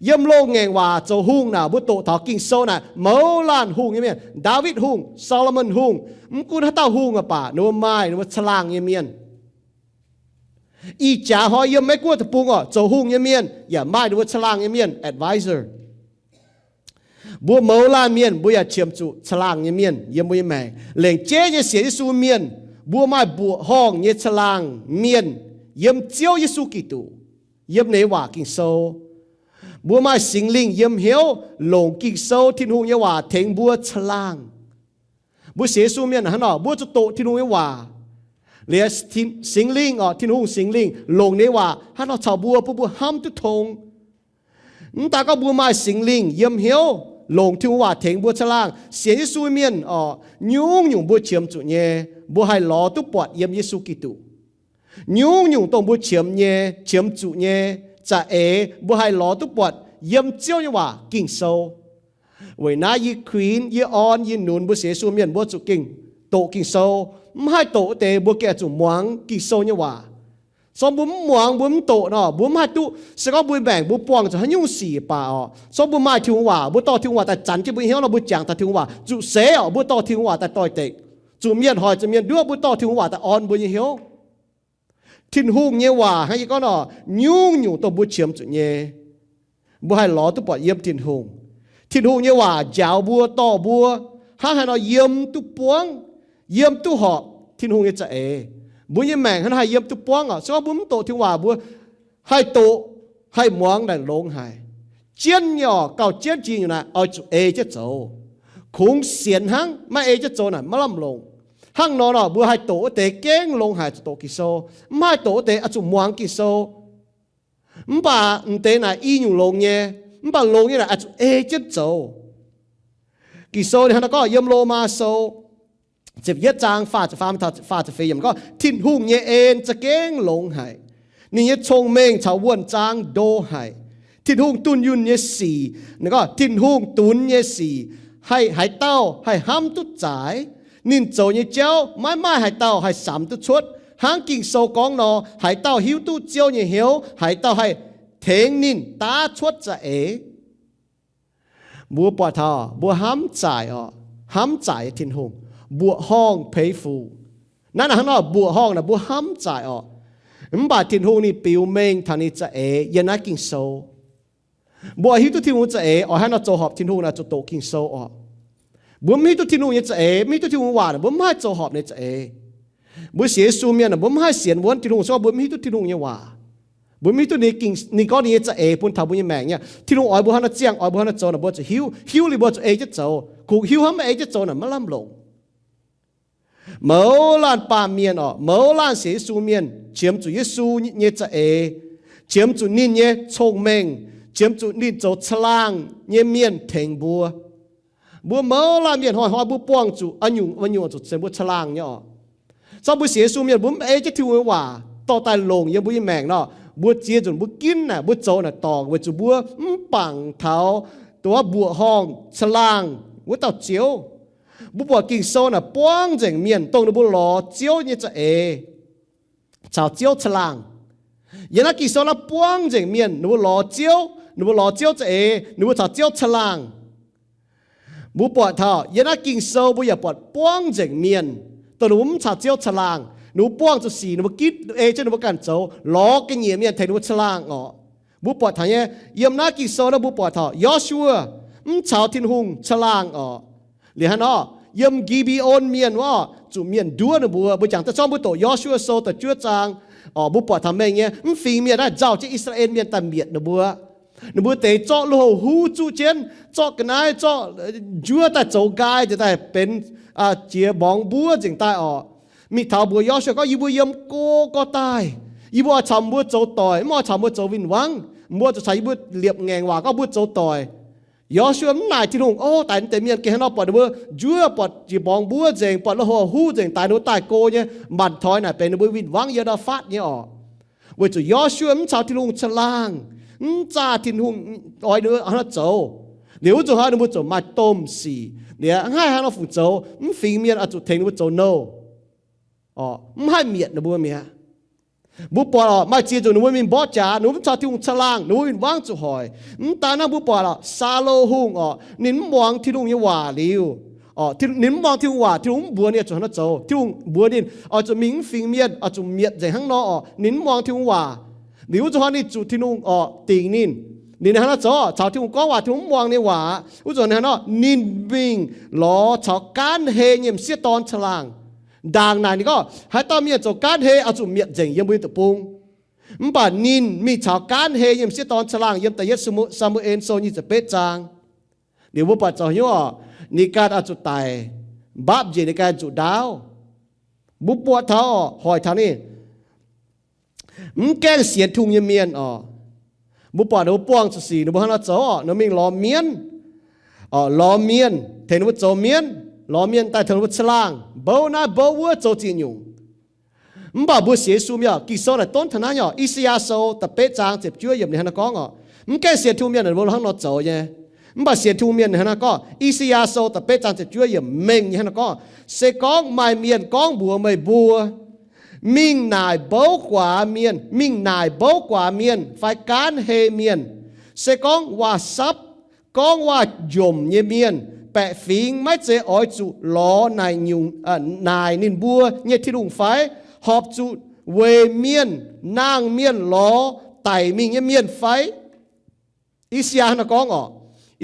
Yiem loz-ngaengc waac zoux hungh naaic, mbuo doqc taux Ging-Sou naaic mouz laanh hungh nyei mienh, Ndaawitv Hungh, Saa^lo^morn Hungh, mv gunv haaix dauh hungh aqv baac ninh mbuo maaih ninh mbuo caangh laangh nyei mienh. Ih jaax hnoi yiem Meiv Guoqv deic-bung orqc, zoux hungh nyei mienh yaac maaih ninh mbuo caangh laangh nyei mienh, advisor. Mbuo mouz laanh mienh mbuo yaac qiemx zuqc caangh laangh nyei mienh yiem mbuo nyei maengc. Lengc jeiv nyei sienx Yesu mienh, mbuo maaih mbuoqc horngh nyei caangh laangh mienh yiem Ziouv Yesu Giduc, yiem ninh nyei waac Ging-Sou. Mbuo maaih Singx Lingh yiem hnyouv, longc Ging-Sou, Tin-Hungh nyei waac tengx mbuo caangh laangh. Mbuo sienx Yesu mienh hnangv nor, mbuo zuqc doqc Tin-Hungh nyei waac. Liuz Singx Lingh orqc, Tin-Hungh Singx Lingh longc ninh nyei waac hnangv nor caux mbuo, bun mbuo hnamv duqv tong. Mv daaih gorngv mbuo maaih Singx Lingh yiem hnyouv, longc Tin-Hungh waac tengx mbuo caangh laangh, sienx Yesu mienh orqc, nyungc-nyungc mbuo qiemx zuqc nyei, mbuo haih lorz duqv buatc yiem Yesu Giduc. Nyungc-nyungc dongh mbuo qiemx nyei, qiemx zuqc nyei za'eix, mbuo haih lorz duqv buatc yiem Ziouv nyei waac Ging-Sou. Weic naaiv yie kuinx, yie orn, yie nunz mbuo sienx Yesu mienh mbuo zuqc gengh doqc Ging-Sou. Mv haih doqc wuov deix mbuo gengh zuqc muangx Ging-Sou nyei waac. Se gorngv mbuo mv muangx, mbuo mv doqc nor, mbuo mv haih duqv. Se gorngv mbuo maengc mbuo buangh zuqc haaix nyungc sic baac orqc, se gorngv mbuo maaih Tin-Hungh waac, mbuo dorh Tin-Hungh waac daaih zanc jienv mbuo hnyouv nor, mbuo jangx taux Tin-Hungh waac zuqc seix orqc, mbuo dorh Tin-Hungh waac daaih doix-dekc. Zuqc mienh hoic, zuqc mienh nduov, mbuo dorh Tin-Hungh waac daaih orn mbuo nyei hnyouv. Tin-Hungh nyei waac hnangv yie gorngv nor, nyungc-nyungc dongh mbuo qiemx zuqc nyei, mbuo haih lorz duqv buatc yiem Tin-Hungh. Tin-Hungh nyei waac njaaux mbuo, dorh mbuo hnangv haaix nor yiem duqv buangv, yiem duqv horpc Tin-Hungh nyei za'eix. Mbuo nyei maengc hnangv haaix yiem duqv buangv orqc, se gorngv mbuo mv doqc Tin-Hungh waac, mbuo haih doqc, haih muangx naaic longx haic. Jienv nyei orqc, gauh jienv jiex nyungc naaic oix zuqc ei jienv zoux. Kungx sienx hnangv, maiv ei jienv zoux naaic maiv lamh longc. Hnangv nor nor, mbuo haih doqc wuov deix gengh longx haic zuqc doqc Ging-Sou. Mv haih doqc wuov deix oix zuqc muangx Ging-Sou. Mv baac m'deix naaic i nyungc longx nyei, mv baac longx nyei naaic oix zuqc ei jienv zoux. Ging-Sou ninh hnangv naaiv gorngv yiem Lomaa Sou ziepc yietv zaang faah ziepc faam taux faah ziepc feix yiemc gorngv, Tin-Hungh nyei en za'gengh longx haic. Ninh nyei cong-mengh caux wuonh zaang ndo haic. Tin-Hungh dunh yunh nyei sic, ninh gorngv Tin-Hungh dunx nyei sic, haih haaix dauh haih hnamv duqv zaaix? Ninh zoux nyei jauv maiv maaih haaix dauh haih samx duqv cuotv. Hnangv Ging-Sou gorngv nor, haaix dauh hiuv duqv Ziouv nyei hnyouv? Haaix dauh haih tengx ninh daav cuotv za'eix? Mbuo buatc taux mbuo hnamv zaaic orqc, hnamv zaaic Tin-Hungh, mbuoqc horngh peix fuc. Naaiv hnangv nor, mbuoqc horngh naaic mbuo hnamv zaaic orqc. Mv baac Tin-Hungh ninh biux mengh taux ninh za'eix yiem naaiv Ging-Sou. Mbuo oix hiuv duqv Tin-Hungh za'eix, oix hnangv nor zoux horpc Tin-Hungh naaic zuqc doqc Ging-Sou orqc. Mbuo mv hiuv duqv Tin-Hungh nyei za'eix, mv hiuv duqv Tin-Hungh waac, mbuo mv haih zoux horpc ninh za'eix. Mbuo sienx Yesu mienh, mbuo mv haih sienx wuonv Tin-Hungh se gorngv mbuo mv hiuv duqv Tin-Hungh nyei waac. Mbuo mv hiuv duqv ninh, ninh gorngv ninh nyei za'eix bun taux mbuo nyei maengc nyei. Tin-Hungh oix mbuo hnangv naaiv ziangh, oix mbuo hnangv naaiv zoux naaic, mbuo zuqc hiuv. Hiuv liuz mbuo zuqc ei jienv zoux. Kungx hiuv hnangv maiv ei jienv zoux naaic maiv lamh longc. Mouz laanh baamh mienh orqc, mouz laanh sienx Yesu mienh qiemx zuqc Yesu nyei za'eix, qiemx zuqc ninh nyei cong-mengh, qiemx zuqc ninh zoux caangh laangh nyei mienh tengx mbuo. Mbuo mouz laanh mienh hnoi-hnoi mbuo buangh zuqc nyungc-nyungc zuqc ceix mbuo caangh laangh nyei orqc. Zorqv mbuo sienx Yesu mienh mbuo mv ei jienv Tin-Hungh nyei waac dorh daaih longc yiem mbuo nyei maengc nor, mbuo ziex nzunc mbuo ginv naaic, mbuo zoux naaic dorngc weic zuqc mbuo mv bangc taux dongh wuov mbuoqc horngh caangh laangh wuov dauh Ziouv. Mbuo buatc Ging-Sou naaic buangv nzengc mienh dongh ninh mbuo lorz Ziouv nyei za'eix caux Ziouv caangh laangh. Yiem naaiv Ging-Sou naaiv buangv nzengc mienh ninh mbuo lorz Ziouv, ninh mbuo lorz Ziouv za'eix, ninh mbuo caux Ziouv caangh laangh. Mbuo buatc taux yiem naaiv Ging-Sou mbuo yaac buatc buangv nzengc mienh dongh ninh mbuo mv caux Ziouv caangh laangh, ninh mbuo buangh zuqc sic, ninh mbuo ginv ei jienv ninh mbuo ganh zoux, lorz ga'nyiec mienh tengx ninh mbuo caangh laangh orqc. Mbuo buatc taux nyei, yiem naaiv Ging-Sou naaiv mbuo buatc taux Yo^su^waa mv caux Tin-Hungh caangh laangh orqc. Liuz hnangv nor, yiem Gi^mbe^on mienh wuov orqc, zuqc mienh nduov ninh mbuo. Mbuo jangx daaih zorqv mbuo doqc Yo^su^waa Sou da'juov zaang orqc, mbuo buatc taux mengh nyei mv fingx mienh naaiv nzauh jienv I^saa^laa^en mienh daaih mietc ninh mbuo. Ninh mbuo deix zorqv lui-houx huv zuqv jienv, zorqv ga'naaiv, zorqv njuov daaih zoux nqaai nzengc daaih benx jiex mborngz mbuov nzengc daaih orqc. Mingh taux mbuox Yo^su^waa gorngv, yie mbuo yiem go gorx daaih. Yie mbuo oix caux mbuo zoux doic, mv oix caux mbuo zoux win-wangv. Mbuo zuqc caux yie mbuo liepc ngaengc waac gorngv mbuo zoux doic. Yo^su^waa mv naaic Tin-Hungh, o, daix deix mienh gengh haaix nor buatc ninh mbuo njuov, buatc jiex mborngz mbuov nzengc, buatc lui-houx huv nzengc, daix ninh mbuo daaih go nyei, mbanc toi naaic benx ninh mbuo win-wangv yiem ndau-faatv nyei orqc. Weic zuqc Yo^su^waa mv caux Tin-Hungh caangh laangh, mv zaah Tin-Hungh oix ninh mbuo hnangv naaiv zoux. Liuz wuov nzunc hnoi ninh mbuo ziouc maaih domh sic. Liuz mv haih hnangv nor fungc zoux, mv fingx mienh oix zuqc tengx ninh mbuo zoux nouh, mv haih mietc ninh mbuo mi'aqv. Mbuo buatc orqc, maaih ziex nzunc ninh mbuo mingh mborqv jaax, ninh mbuo mv caux Tin-Hungh caangh laangh, ninh mbuo win-wangv zuqc hoic. Mv daan naaiv mbuo buatc orqc, Saalo Hungh orqc, ninh mv muangx Tin-Hungh nyei waac liuz, ninh mv muangx Tin-Hungh waac, Tin-Hungh mv mbuox ninh oix zuqc hnangv naaiv zoux. Tin-Hungh mbuox ninh oix zuqc mingh mv fingx mienh, oix zuqc mietc nzengc hnangv nor orqc, ninh mv muangx Tin-Hungh waac. Liuz wuov nzunc hnoi ninh zuqc Tin-Hungh orqc dingc ninh. Ninh hnangv naaiv zoux, caux Tin-Hungh gorngv waac, Tin-Hungh mv muangx ninh waac. Wuov nzunc hnangv nor ninh mingh lorz caux gaanv hei nyei m'sieqv dorn caangh laangh. Ndaangc naaic ninh gorngv, haaix dauh mienh zoux gaanv hei oix zuqc mietc nzengc yiem mbuo nyei deic-bung. Mv baac ninh mingh caux gaanv hei nyei m'sieqv dorn caangh laangh yiem da'yietv Saa^mu^en Sou nyic ziepc betv zaang. Liuz mbuo buatc zoux hnyouv orqc, ninh ganh oix zuqc daic, mbaapv njiec ninh ganh zuqc ndaauv. Mbuo buatc taux orqc, hoic taux ninh mv gaengh sienx Tin-Hungh nyei mienh orqc. Mbuo buatc ninh mbuo buangh zuqc sic, ninh mbuo hnangv nor zoux orqc, ninh mingh lorz mienv, lorz mienh tengx ninh mbuo zoux mienv, lorz mienh daaih tengx ninh mbuo caangh laangh, mbouv naaiv mbouv wuov zoux ziex nyungc. Mv baac mbuo sienx Yesu mienh orqc, Ging-Sou naaic donv taux naaiv nyei orqc, I^saa^yaa Sou da'betv zaang ziepc juov yiemc ninh hnangv naaiv gorngv orqc, mv gaengh sienx Tin-Hungh mienh ninh mbuo hnangv nor zoux nyei. Mv baac sienx Tin-Hungh mienh ninh hnangv naaiv gorngv, I^saa^yaa Sou da'betv zaang ziepc juov yiemc mengh nyei hnangv naaiv gorngv, se gorngv maaih mienh gorngv mbuox meih mbuo, mingh naaic mbouv guaax mienh, mingh naaic mbouv guaax mienh fai gaanv hei mienh, se gorngv waac-sapv, gorngv waac-njomc nyei mienh, baeqc fingx maiv zeiz oix zuqc lorz naaic nyungc, naaic ninh mbuo nyei Tin-Hungh fai? Horpc zuqc weic mienh, nangh mienh lorz daic mingh nyei mienh fai? I^saa^yaa hnangv naaiv gorngv orqc.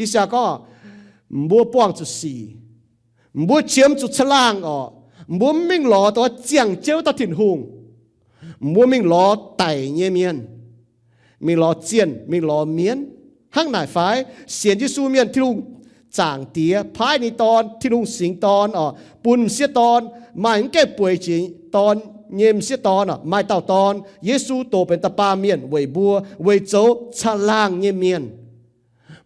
I^saa^yaa gorngv, mbuo buangh zuqc sic, mbuo qiemx zuqc caangh laangh orqc, mbuo mv mingh lorz dongh ziangh jienv wuov dauh Tin-Hungh. Mbuo mingh lorz daic nyei mienh, mingh lorz zienh, mingh lorz mienv. Hnangv naaic fai? Sienx Yesu mienh, Tin-Hungh Zaangc Diex paaiv ninh Dorn, Tin-Hungh singx Dorn orqc, bun m'sieqv dorn, maaih mv gaengh bueix jiex dorn nyei m'sieqv dorn orqc, maaih dauh dorn, Yesu, doqc benx da'baamh mienh weic mbuo, weic zoux caangh laangh nyei mienh.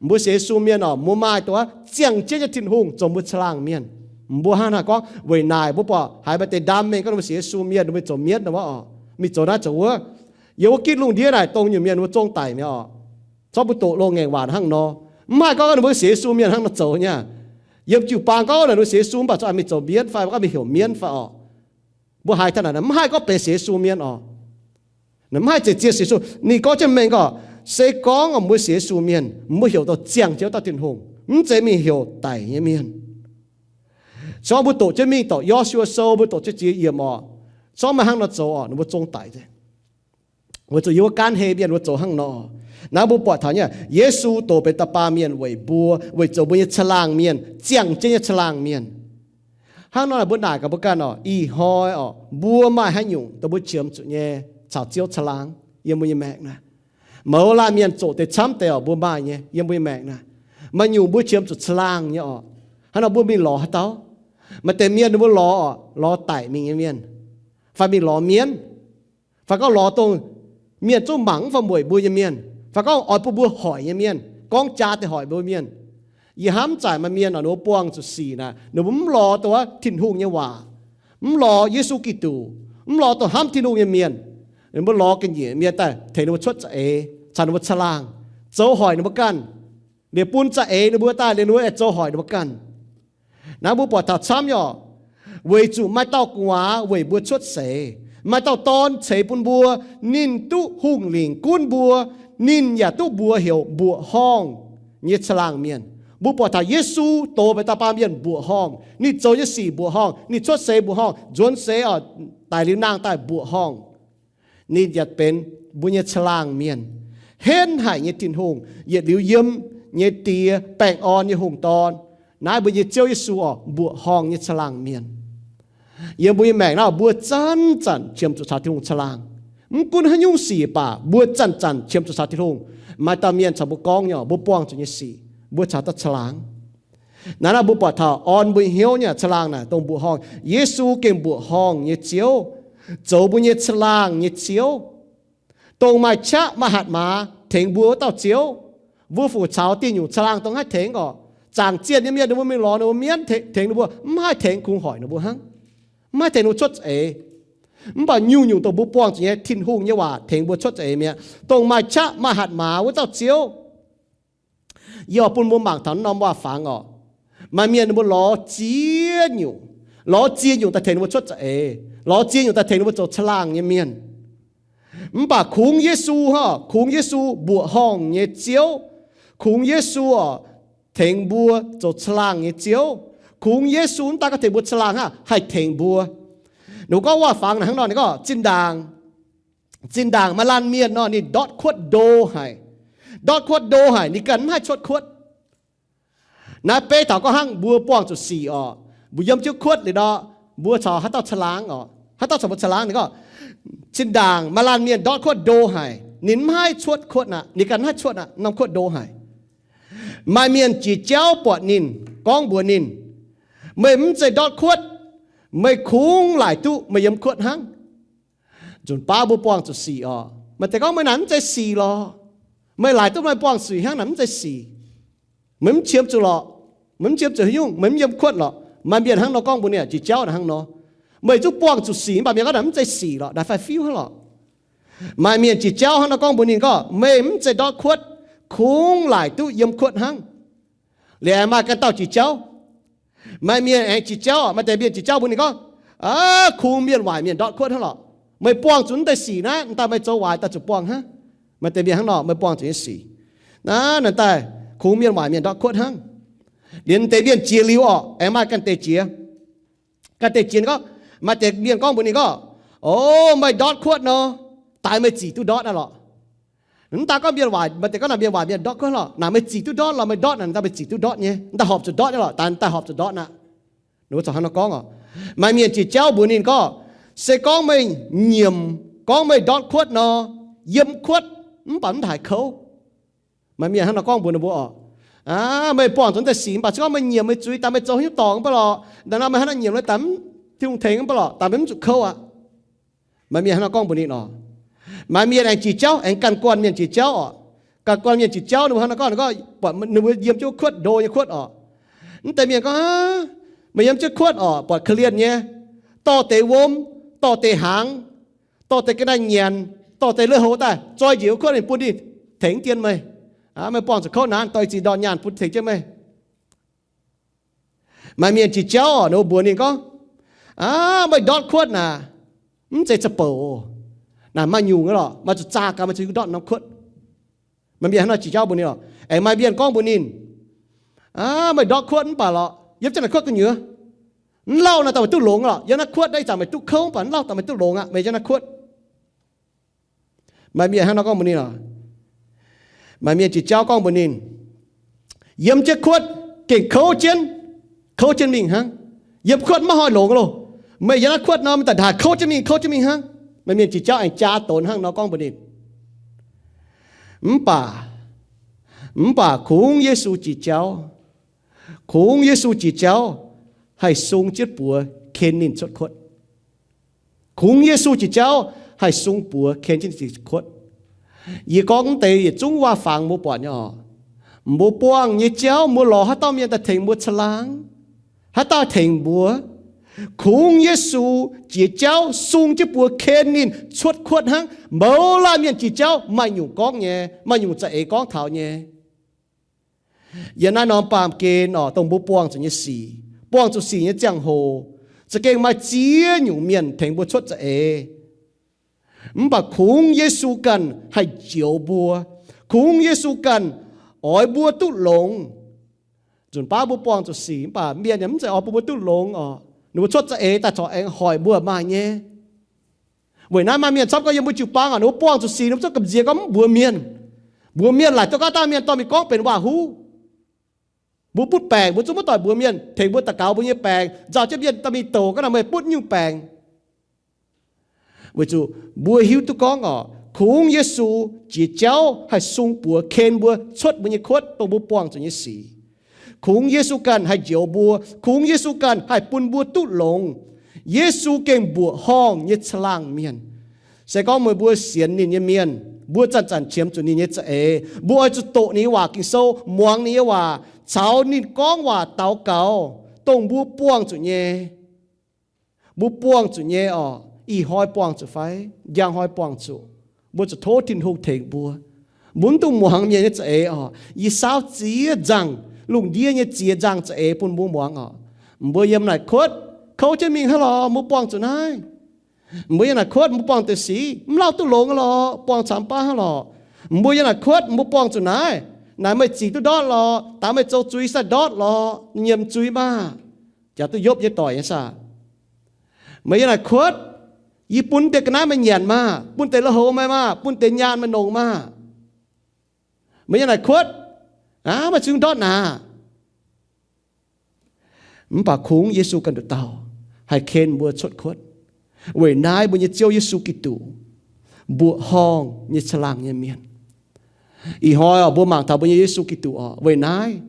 Mbuo sienx Yesu mienh orqc, mbuo maaih dongh ziangh jienv nyei Tin-Hungh zoux mbuo caangh laangh mienh. Mbuo hnangv naaiv gorngv weic naaic mbuo buatc haiz maaih deix ndaamv mengh gorngv ninh mbuo sienx Yesu mienh ninh mbuo zoux mienv nor orqc, mingh zoux naaiv zoux wuov. Yiem wuov gitv lungh ndiev naaic dongh nyungc mienh ninh mbuo zong daic mi'aqv orqc. Zorqv mbuo doqc loz-ngaengc waac hnangv nor. Mv haih gorngv ninh mbuo sienx Yesu mienh hnangv nor zoux nyei. Yiem jiu-baang gorngv ninh mbuo sienx Yesu mv baac zungv mingh zoux mienv fai gorngv mingh heuc mienv fai orqc. Mbuo haiz taux naaic mv haih gorngv benx sienx Yesu mienh orqc. Mv haih ziec ziex sienx Yesu. Ninh gorngv jienv mengh gorngv, se gorngv mbuo sienx Yesu mienh, mbuo heuc dongh ziangh jienv wuov dauh Tin-Hungh, mv zeiz mingh heuc daic nyei mienh. Zorqv mbuo doqc jienv mingh doqc Yo^su^waa Sou, mbuo doqc jienv ziex yiemc orqc. Zorqv meih hnangv nor zoux orqc, ninh mbuo zong daic. Weic zuqc yiem wuov gaanv hei mienh mbuo zoux hnangv nor. Naaiv mbuo buatc taux nyei, Yesu doqc benx da'baamh mienh weic mbuo, weic zoux mbuo nyei caangh laangh mienh, ziangh jienv nyei caangh laangh mienh. Hnangv nor mbuo naaic gaax mbuo ganh orqc, ih hnoi orqc, mbuo maaih haaix nyungc dongh mbuo qiemx zuqc nyei caux Ziouv caangh laangh? yiem mbuo nyei maengc naaiv. Mouz laanh mienh zoqc deix camv deix oc, mbuo maaih nyei yiem mbuo nyei maengc naaiv. Maaih nyungc mbuo qiemx zuqc caangh laangh nyei oc. Hnangv nor mbuo mingh lorz haaix dauh? Maaih deix mienh ninh mbuo lorz oc, lorz daic mingh nyei mienh, fai mingh lorz mienv, fai gorngv lorz dongh mienh zungv mangc mv fai mueic mbuo nyei mienh, fai gorngv oix bun mbuo hoic nyei mienh, gorngv jaa deix hoic mbuo mienh. Yie hnamv zanc maaih mienh oc, ninh mbuo buangh zuqc sic naaic, ninh mbuo mv lorz dongh wuov Tin-Hungh nyei waac, mv lorz Yesu Giduc, mv lorz dongh hnamv Tin-Hungh nyei mienh. Ninh mbuo lorz ga'nyiec mienh daaih tengx ninh mbuo cuotv za'eix, caux ninh mbuo caangh laangh, zoux hoic ninh mbuo ganh, liemh bun za'eix ninh mbuo daaih, liemh ninh mbuo aengx zoux hoic ninh mbuo ganh. Naaiv mbuo buatc taux camv nyei oc. Weic zuqc maaih dauh gu'nguaaz weic mbuo cuotv seix, maaih dauh dorn ceix bun mbuo, ninh duqv hungh lingc gunv mbuo, ninh yaac duqv mbuox heuc Mbuoqc Horngh nyei caangh laangh mienh. Mbuo buatc taux Yesu doz benx dauh baamh mienh mbuoqc horngh, ninh zoux nyei sic mbuoqc horngh, ninh cuotv seix mbuoqc horngh, nzuonx seix oc, daic liuz nangh daaih mbuoqc horngh. Ninh yaac benx mbuo nyei caangh laangh mienh, henv haic nyei Tin-Hungh, yietc liuz yiem nyei Die, baengh orn nyei hungh dorn. Naaiv mbuo nyei Ziouv Yesu oc, mbuoqc horngh nyei caangh laangh mienh. Yiem mbuo nyei maengc naaiv mbuo zanc-zanc qiemx zuqc caux Tin-Hungh caangh laangh. Mv gunv haaix nyungc sic baac mbuo zanc-zanc qiemx zuqc caux Tin-Hungh. Maaih dauh mienh caux mbuo gorngv nyei, mbuo buangh zuqc nyei sic, mbuo caux dauh caangh laangh. Naaiv naaiv mbuo buatc taux orn mbuo hnyouv nyei caangh laangh naaic dongh mbuoqc horngh. Yesu gengh mbuoqc horngh nyei Ziouv, zoux mbuo nyei caangh laangh nyei Ziouv, dongh maaih qaqv maaih hatc maaz tengx mbuo wuov dauh Ziouv. Mbuo fu caux dieh nyungc caangh laangh dongh haih tengx oc. Zaangc zienh nyei mienh ninh mbuo mingh lorz ninh mbuo mienv tengx ninh mbuo, mv haih tengx kungx hoic ninh mbuo hnangv, mv haih tengx ninh mbuo cuotv za'eix. Mv baac nyungc-nyungc dongh mbuo buangh zuqc nyei Tin-Hungh nyei waac tengx mbuo cuotv za'eix mi'aqv, dongh maaih qaqv maaih hatc maaz wuov dauh Ziouv. Yie oix bun mbuo mangc taux norm waac-fangx oc. Maaih mienh ninh mbuo lorz ziex nyungc, lorz ziex nyungc daaih tengx ninh mbuo cuotv za'eix, lorz ziex nyungc daaih tengx ninh mbuo zoux caangh laangh nyei mienh. Mv baac kungx Yesu hnangv, kungx Yesu mbuoqc horngh nyei Ziouv, kungx Yesu oc, tengx mbuo zoux caangh laangh nyei Ziouv. Kungx Yesu mv daaih gorngv tengx mbuo caangh laangh hnangv, haih tengx mbuo. Ninh gorngv waac-fangx naaic hnangv nor, ninh gorngv zinh ndaangc, zinh ndaangc maaih laanh mienh nor, ninh ndortv kuotv ndo haic. Ndortv kuotv ndo haic, ninh ganh mv haih cuotv kuotv. Naaiv beiv taux gorngv hnangv mbuo buangh zuqc sic oc, mbuo yiem jienv kuotv liuz nor, mbuo caux haaix dauh caangh laangh oc, haaix dauh caux mbuo caangh laangh? Ninh gorngv, zinh ndaangc maaih laanh mienh ndortv kuotv ndo haic, ninh mv haih cuotv kuotv aqv, ninh ganh mv haih cuotv aqv, norm kuotv ndo haic. Maaih mienh jiex jauv buatc ninh, gorngv mbuox ninh, meih mv zeiz ndortv kuotv, meih kungx laaic duqv meih yiem kuotv hnangv. Nzunc baav mbuo buangh zuqc sic oc, maaih deix gorngv, meih naaic mv zeiz sic lorqc. Meih laaic duqv meih buangh zuqc sic hnangv, naaic mv zeiz sic. Meih mv qiemx zuqc lorqc. Meih mv qiemx zuqc haaix nyungc, meih mv yiem kuotv lorqc. Maaih mienh hnangv nor gorngv mbuox ninh, jiex jauv naaic hnangv nor. Meih zungv buangh zuqc sic mv baac mienh gorngv naaic mv zeiz sic lorqc, naaic faix-fiuv hnangv lorqc. Maaih mienh jiex jauv hnangv nor gorngv mbuox ninh gorngv, meih mv zeiz ndortv kuotv, kungx laaic duqv yiem kuotv hnangv. Liuz aengx maaih ganh dauh jiex jauv. Maaih mienh aengx jiex jauv, maaih deix mienh jiex jauv mbuox ninh gorngv, aav, kungx mienh waaic mienh ndortv kuotv hnangv lorqc. Meih buangh zuqc naaiv deix sic naaiv, daaih meih zoux waaic daaih zuqc buangh hnangv. Maaih deix mienh hnangv nor, meih buangh zuqc nyei sic naaiv, daaih kungx mienh waaic mienh ndortv kuotv hnangv. Liuz deix mienh jiex liuz orqc, aengx maaih ganh deix jiex. Ganh deix jiex gorngv, maaih deix mienh gorngv mbuox ninh gorngv, o, meih ndortv kuotv nor, daaih meih zic duqv ndortv aqv lorqc. Mv daaih gorngv mienh waaic, maaih deix gorngv naaic mienh waaic mienh ndortv kuotv lorqc, naaic meih zic duqv ndortv lorqc, meih ndortv naaic, daaih meih zic duqv ndortv nyei, daaih horpc zuqc ndortv nyei lorqc, daaih daaih horpc zuqc ndortv aqv. Ninh mbuo corc hnangv nor gorngv oc. Maaih mienh jiex jauv mbuox ninh gorngv, se gorngv meih nyiemc gorngv meih ndortv kuotv nor, yiem kuotv mv baac mv haiz kouv. Maaih mienh hnangv nor gorngv mbuox ninh mbuo oc, aav, meih buangh zuqc deix sic mv baac se gorngv meih nyiemc meih zuiz daaih meih zoux haaix nyungc dorngc mv baac lorqc, daaih nor meih hnangv naaiv nyiemc meih daaih mv Tin-Hungh tengx mv baac lorqc, daaih meih mv zuqc kouv aqv. Maaih mienh hnangv nor gorngv mbuox ninh oc. Maaih mienh aengx jiex jauv, aengx ganh guanh mienh jiex jauv oc. Ganh guanh mienh jiex jauv ninh mbuo hnangv nor gorngv, ninh gorngv buatc ninh mbuo yiem jienv kuotv ndo nyei kuotv oc. Mv deix mienh gorngv, meih yiem jienv kuotv oc, buatc korv-lienh nyei, dorh deix wuom, dorh deix hnaangx, dorh deix ga'naaiv nyanc, dorh deix lui-houx daaih zoi njiec wuov kuotv ninh bun ninh tengx dien meih. Meih buangh zuqc kouv naanc, dorh i ziex ndorn nyaanh bun tengx jienv meih. Maaih mienh jiex jauv oc, ninh mbuo mbuox ninh gorngv, aav, meih ndortv kuotv naaic, mv zeiz za'bouc oc. Naaic maaih nyungc lorqc, maaih zuqc zaah gaax meih cingx ndortv norm kuotv. Maaih mienh hnangv nor jiex jauv mbuox ninh lorqc. Aengx maaih mienh gorngv mbuox ninh, aav, meih ndortv kuotv mv baac lorqc, yiem jienv naaic kuotv gu'nyuoz, mv lauh naaic daaih meih duqv longx lorqc. Yiem naaiv kuotv naaiv ih zanc meih duqv kouv mv baac mv lauh daaih meih duqv longx aqv, meih yiem naaiv kuotv. Maaih mienh hnangv nor gorngv mbuox ninh oc. Maaih mienh jiex jauv gorngv mbuox ninh, yiem jienv kuotv gengh kouv jienv, kouv jienv mingh hnangv. Yiem kuotv maiv haih longx loh. Meih yiem naaiv kuotv nor, meih daaih ndaangc kouv jienv mingh, kouv jienv mingh hnangv. Maaih mienh jiex jauv aengx jaa donx hnangv nor gorngv mbuox ninh. Mv baac, mv baac kungx Yesu jiex jauv, kungx Yesu jiex jauv haih sung jienv buoz ken ninh cuotv kuotv. Kungx Yesu jiex jauv haih sung buoz ken jienv ninh cuotv kuotv. Yie gorngv mv deix yietc zungv waac-fangx mbuo buatc nyei oc. Mbuo buangh nyei jauv, mbuo lorz haaix dauh mienh daaih tengx mbuo caangh laangh? Haaix dauh tengx mbuo? Kungx Yesu jiex jauv sung jienv buoz ken ninh cuotv kuotv hnangv. Mouz laanh mienh jiex jauv maaih nyungc gorngv nyei, maaih nyungc za'eix gorngv taux nyei. Yiem naaiv norm baamh gen oc, dongh mbuo buangh zuqc nyei sic, buangh zuqc sic nyei ziangh hoc, za'gengh maaih ziex nyungc mienh tengx mbuo cuotv za'eix. Mv baac kungx Yesu ganh haih njoux mbuo. Kungx Yesu ganh oix mbuo duqv longx. Nzunc baav mbuo buangh zuqc sic, mv baac mienh yaac mv zeiz oix bun mbuo duqv longx oc. Ninh mbuo cuotv za'eix daaih corc aengx hoic mbuo maaih nyei. Weic naaiv maaih mienh camv gorngv yiem mbuo jiu-baang oc, ninh mbuo buangh zuqc sic, ninh mbuo zungv gamh nziex gorngv mv mbuox mienh. Mbuox mienh laaic duqv gaav daaih mienh dorh mingh gorngv benx waac-huv. Mbuo butv baengc, mbuo zungv maiv doic mbuox mienh, tengx mbuo daux gaux mbuo nyei baengc, nzauh jienv mienh dorh mingh douc gaav naaic meih butv nyungc baengc. Weic zuqc mbuo hiuv duqv gorngv oc, kungx Yesu jiex jauv haih sung buoz ken mbuo cuotv mbuo nyei kuotv dongh mbuo buangh zuqc nyei sic. Kungx Yesu ganh haih njoux mbuo. Kungx Yesu ganh haih bun mbuo duqv longx. Yesu gengh mbuoqc horngh nyei caangh laangh mienh. Se gorngv meih mbuo sienx ninh nyei mienh, mbuo zanc-zanc qiemx zuqc ninh nyei za'eix, mbuo oix zuqc doqc ninh nyei waac, Ging-Sou, muangx ninh nyei waac, caux ninh gorngv waac daux gaux, dongh mbuo buangh zuqc nyei. Mbuo buangh zuqc nyei oc. Ih hnoi buangh zuqc fai njang hnoi buangh zuqc, mbuo zuqc tov Tin-Hungh tengx mbuo. Mbuo mv dungx muangx mienh nyei za'eix oc. Yie saauv ziex nzangh, lungh ndiev nyei ziex nzangh za'eix bun mbuo muangx oc. Mbuo yiem naaic kuotv kouv jienv mingh hnangv lorqc, mbuo buangh zuqc naaiv. Mbuo yiem naaic kuotv mbuo buangh deix sic mv lauh duqv longx lorqc, buangh camv baav hnangv lorqc. Mbuo yiem naaic kuotv mbuo buangh zuqc naaiv. Naaic meih zic duqv ndortv lorqc, daaih meih zoux zuiz sai ndortv lorqc, nyiemc zuiz maah. Jaax duqv Yopv nyei doic nyei saah. Meih yiem naaic kuotv, yie bun deix ga'naaiv meih nyanc maah, bun deix lui-houx meih maah, bun deix nyaanh meih nongx maah. Meih yiem naaic kuotv, aav, meih zungv ndortv naaic. Mv baac kungx Yesu ganh nduqc dauh haih ken mbuo cuotv kuotv. Weic naaiv mbuo nyei Ziouv Yesu Giduc mbuoqc horngh nyei caangh laangh nyei mienh. Ih hnoi oc, mbuo mangc taux mbuo nyei Yesu Giduc oc. Weic naaiv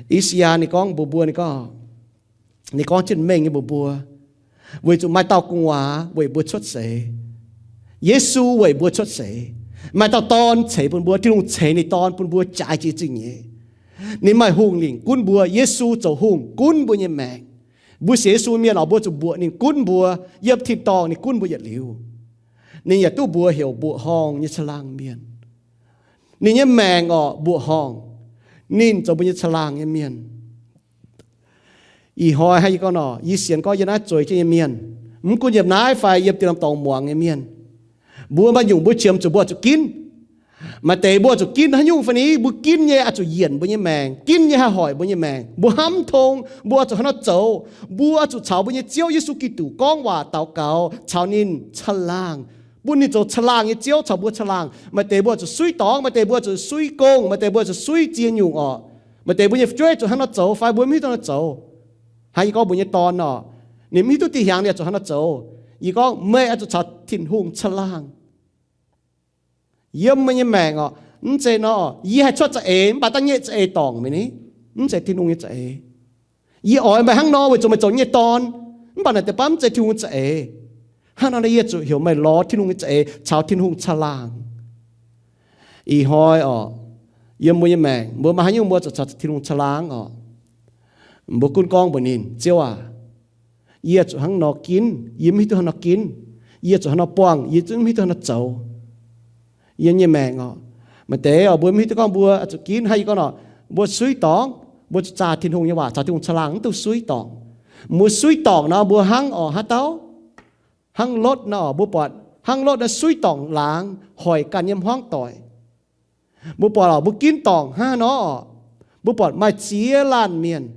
I^saa^yaa ninh gorngv mbuox mbuo, ninh gorngv, ninh gorngv jienv mengh nyei mbuox mbuo, weic zuqc maaih dauh gu'nguaaz weic mbuo cuotv seix. Yesu weic mbuo cuotv seix. Maaih dauh dorn ceix bun mbuo. Tin-Hungh ceix ninh dorn bun mbuo jaaix jiex zingh nyeic. Ninh maaih hungh lingc gunv mbuo. Yesu zoux hungh gunv mbuo nyei maengc. Mbuo sienx Yesu mienh oc, mbuo zuqc mbuoqc ninh gunv mbuo. Yiem tin-dorngh ninh gunv mbuo yietc liuz. Ninh yaac duqv mbuox heuc mbuoqc horngh nyei caangh laangh mienh. Ninh nyei maengc oc, mbuoqc horngh. Ninh zoux mbuo nyei caangh laangh nyei mienh. Ih hnoi hnangv yie gorngv nor, yie sienx gorngv yiem naaiv zueiz jienv nyei mienh, mv gunv yiem naaiv fai yiem dieh norm dorngx muangx nyei mienh, mbuo maaih nyungc mbuo qiemx zuqc mbuo oix zuqc ginv. Maaih deix mbuo oix zuqc ginv haaix nyungc fai ni, mbuo ginv nyei oix zuqc yienc mbuo nyei maengc, ginv nyei haih hoic mbuo nyei maengc, mbuo hnamv mv tong, mbuo oix zuqc haaix nor zoux. Mbuo oix zuqc caux mbuo nyei Ziouv Yesu Giduc gorngv waac daux gaux, caux ninh caangh laangh, bun ninh zoux caangh laangh nyei Ziouv caux mbuo caangh laangh. Maaih deix mbuo oix zuqc suiv dorngx, maaih deix mbuo oix zuqc suiv gong, maaih deix mbuo oix zuqc suiv ziex nyungc oc. Maaih deix mbuo nyei fu'jueiv zuqc haaix nor zoux fai mbuo mv hiuv duqv haaix nor zoux. Hnangv yie gorngv mbuo nyei dorn nor, ninh mv hiuv duqv dih hiaangx ninh oix zuqc haaix nor zoux. Yie gorngv meih oix zuqc caux Tin-Hungh caangh laangh. Yiem meih nyei maengc oc, mv zeiz nor, yie haih cuotv za'eix mv baac daaih nyei za'eix dorngc meih ni, mv zeiz Tin-Hungh nyei za'eix. Yie oix meih hnangv nor weic zuqc meih zoux yie nyei dorn, mv baac naaic deix baav mv zeiz Tin-Hungh nyei za'eix. Hnangv nor yie zuqc heuc meih lorz Tin-Hungh nyei za'eix caux Tin-Hungh caangh laangh. Ih hnoi oc, yiem mbuo nyei maengc mbuo maaih haaix nyungc mbuo zuqc caux Tin-Hungh caangh laangh oc. Mbuo gunv gorngv mbuox ninh, Ziouv aac, yie zuqc hnangv nor ginv, yie mv hiuv duqv hnangv nor ginv. Yie zuqc hnangv nor buangh, yie zungv mv hiuv duqv hnangv nor zoux. Yiem nyei maengc oc, maaih deix oc, mbuo mv hiuv duqv gorngv mbuo zuqc ginv. Hnangv yie gorngv nor, mbuo suiv dorngx, mbuo zuqc zaah Tin-Hungh nyei waac caux Tin-Hungh caangh laangh, mv dungx suiv dorngc. Mbuo suiv dorngc nor mbuo hnangv oc, haaix dauh? Hnangv Lotv nor, mbuo buatc hnangv Lotv naaiv suiv dorngc laangz hoic ganh nyei hmuangv doic. Mbuo buatc oc, mbuo ginv dorngc hnangv nor oc, mbuo buatc maaih ziex laanh mienh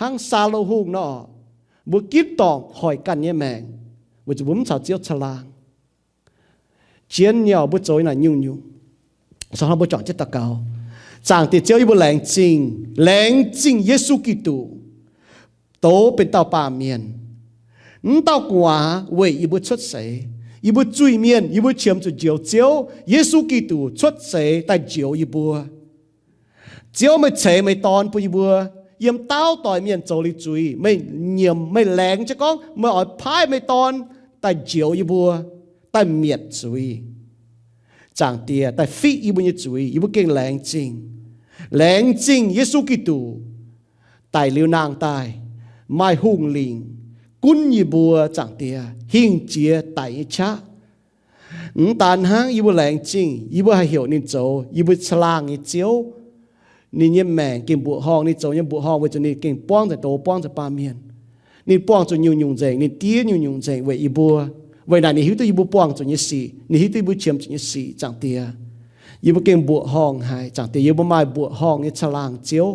hnangv Saulo Hungh nor oc, mbuo ginv dorngc hoic ganh nyei maengc, weic zuqc mbuo mv caux Ziouv caangh laangh. Zien nyei oc, mbuo zoux naaic nyungc-nyungc. Mbuo juangc jienv daux gaux. Zaangc Diex Ziouv, yie mbuo laengz zingh, laengz zingh Yesu Giduc, douz benx dauh baamh mienh. Mv dauh gu'nguaaz weic yie mbuo cuotv seix. Yie mbuo zuiz-mienh, yie mbuo qiemx zuqc njoux Ziouv. Yesu Giduc cuotv seix daaih njoux yie mbuo. Ziouv, meih ceix meih Dorn bun yie mbuo yiem dauh doic mienh zoux liuz zuiz. Meih nyiemc, meih laengz jienv gorngv meih oix paaiv meih Dorn daaih njoux yie mbuo, daaih mietc zuiz. Zaangc Diex, daaih fiqv yie mbuo nyei zuiz. Yie mbuo gengh laengz zingh. Laengz zingh Yesu Giduc daic liuz nangh daaih, maaih hungh lingc gunv yie mbuo, Zaangc Diex, hingh jiex daic nyei qaqv. Mv daan hnangv, yie mbuo laengz zingh yie mbuo haih heuc ninh zoux yie mbuo caangh laangh nyei Ziouv. Ninh nyei maengc gengh mbuoqc horngh, ninh zoux nyei mbuoqc horngh weic zuqc ninh gengh buangv nzengc doz, buangv nzengc baamh mienh. Ninh buangh zuqc nyungc-nyungc nzengc, ninh diev nyungc-nyungc nzengc weic yie mbuo. Weic naaic ninh hiuv duqv yie mbuo buangh zuqc nyei sic, ninh hiuv duqv yie mbuo qiemx zuqc nyei sic, Zaangc Diex. Yie mbuo gengh mbuoqc horngh haic, Zaangc Diex. Yie mbuo maaih mbuoqc horngh nyei caangh laangh Ziouv.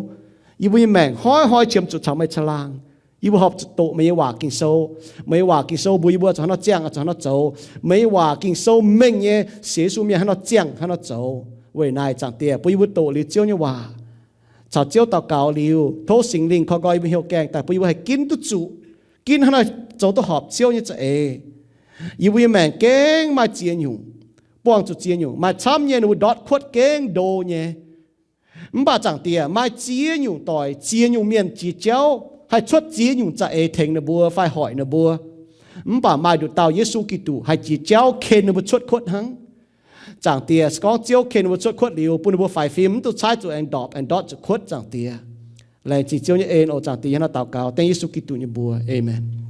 Yie mbuo nyei maengc hnoi-hnoi qiemx zuqc caux meih caangh laangh. Yie mbuo horpc zuqc doqc meih nyei waac Ging-Sou. Meih nyei waac Ging-Sou mbuox yie mbuo zuqc haaix nor ziangh, zuqc haaix nor zoux. Meih nyei waac Ging-Sou mengh nyei sienx Yesu mienh haaix nor ziangh, haaix nor zoux. Weic naaic, Zaangc Diex, bun yie mbuo doqc liuz Ziouv nyei waac, caux Ziouv daux gaux liuz, tov Singx Lingh koi nqoi yie mbuo hnyouv gaengh daaih, bun yie mbuo haih ginv duqv zuqc, ginv haaix nor zoux duqv horpc Ziouv nyei za'eix. Yie mbuo nyei maengc gengh maaih ziex nyungc, buangh zuqc ziex nyungc. Maaih camv nyei ninh mbuo ndortv kuotv gengh ndo nyei. Mv baac Zaangc Diex, maaih ziex nyungc doic, ziex nyungc mienh jiex jauv haih cuotv ziex nyungc za'eix tengx ninh mbuo fai hoic ninh mbuo. Mv baac maaih nduqc dauh Yesu Giduc haih jiex jauv ken ninh mbuo cuotv kuotv hnangv. Zaangc Diex, se gorngv Ziouv ken ninh mbuo cuotv kuotv liuz, bun ninh mbuo faix fim, mv duqv caaiv zuqc aengx ndorpc, aengx ndortv zuqc kuotv, Zaangc Diex. Laengz zingh Ziouv nyei en oc, Zaangc Diex. Yie hnangv naaiv daux gaux dengv Yesu Giduc nyei mbuox. Aamen.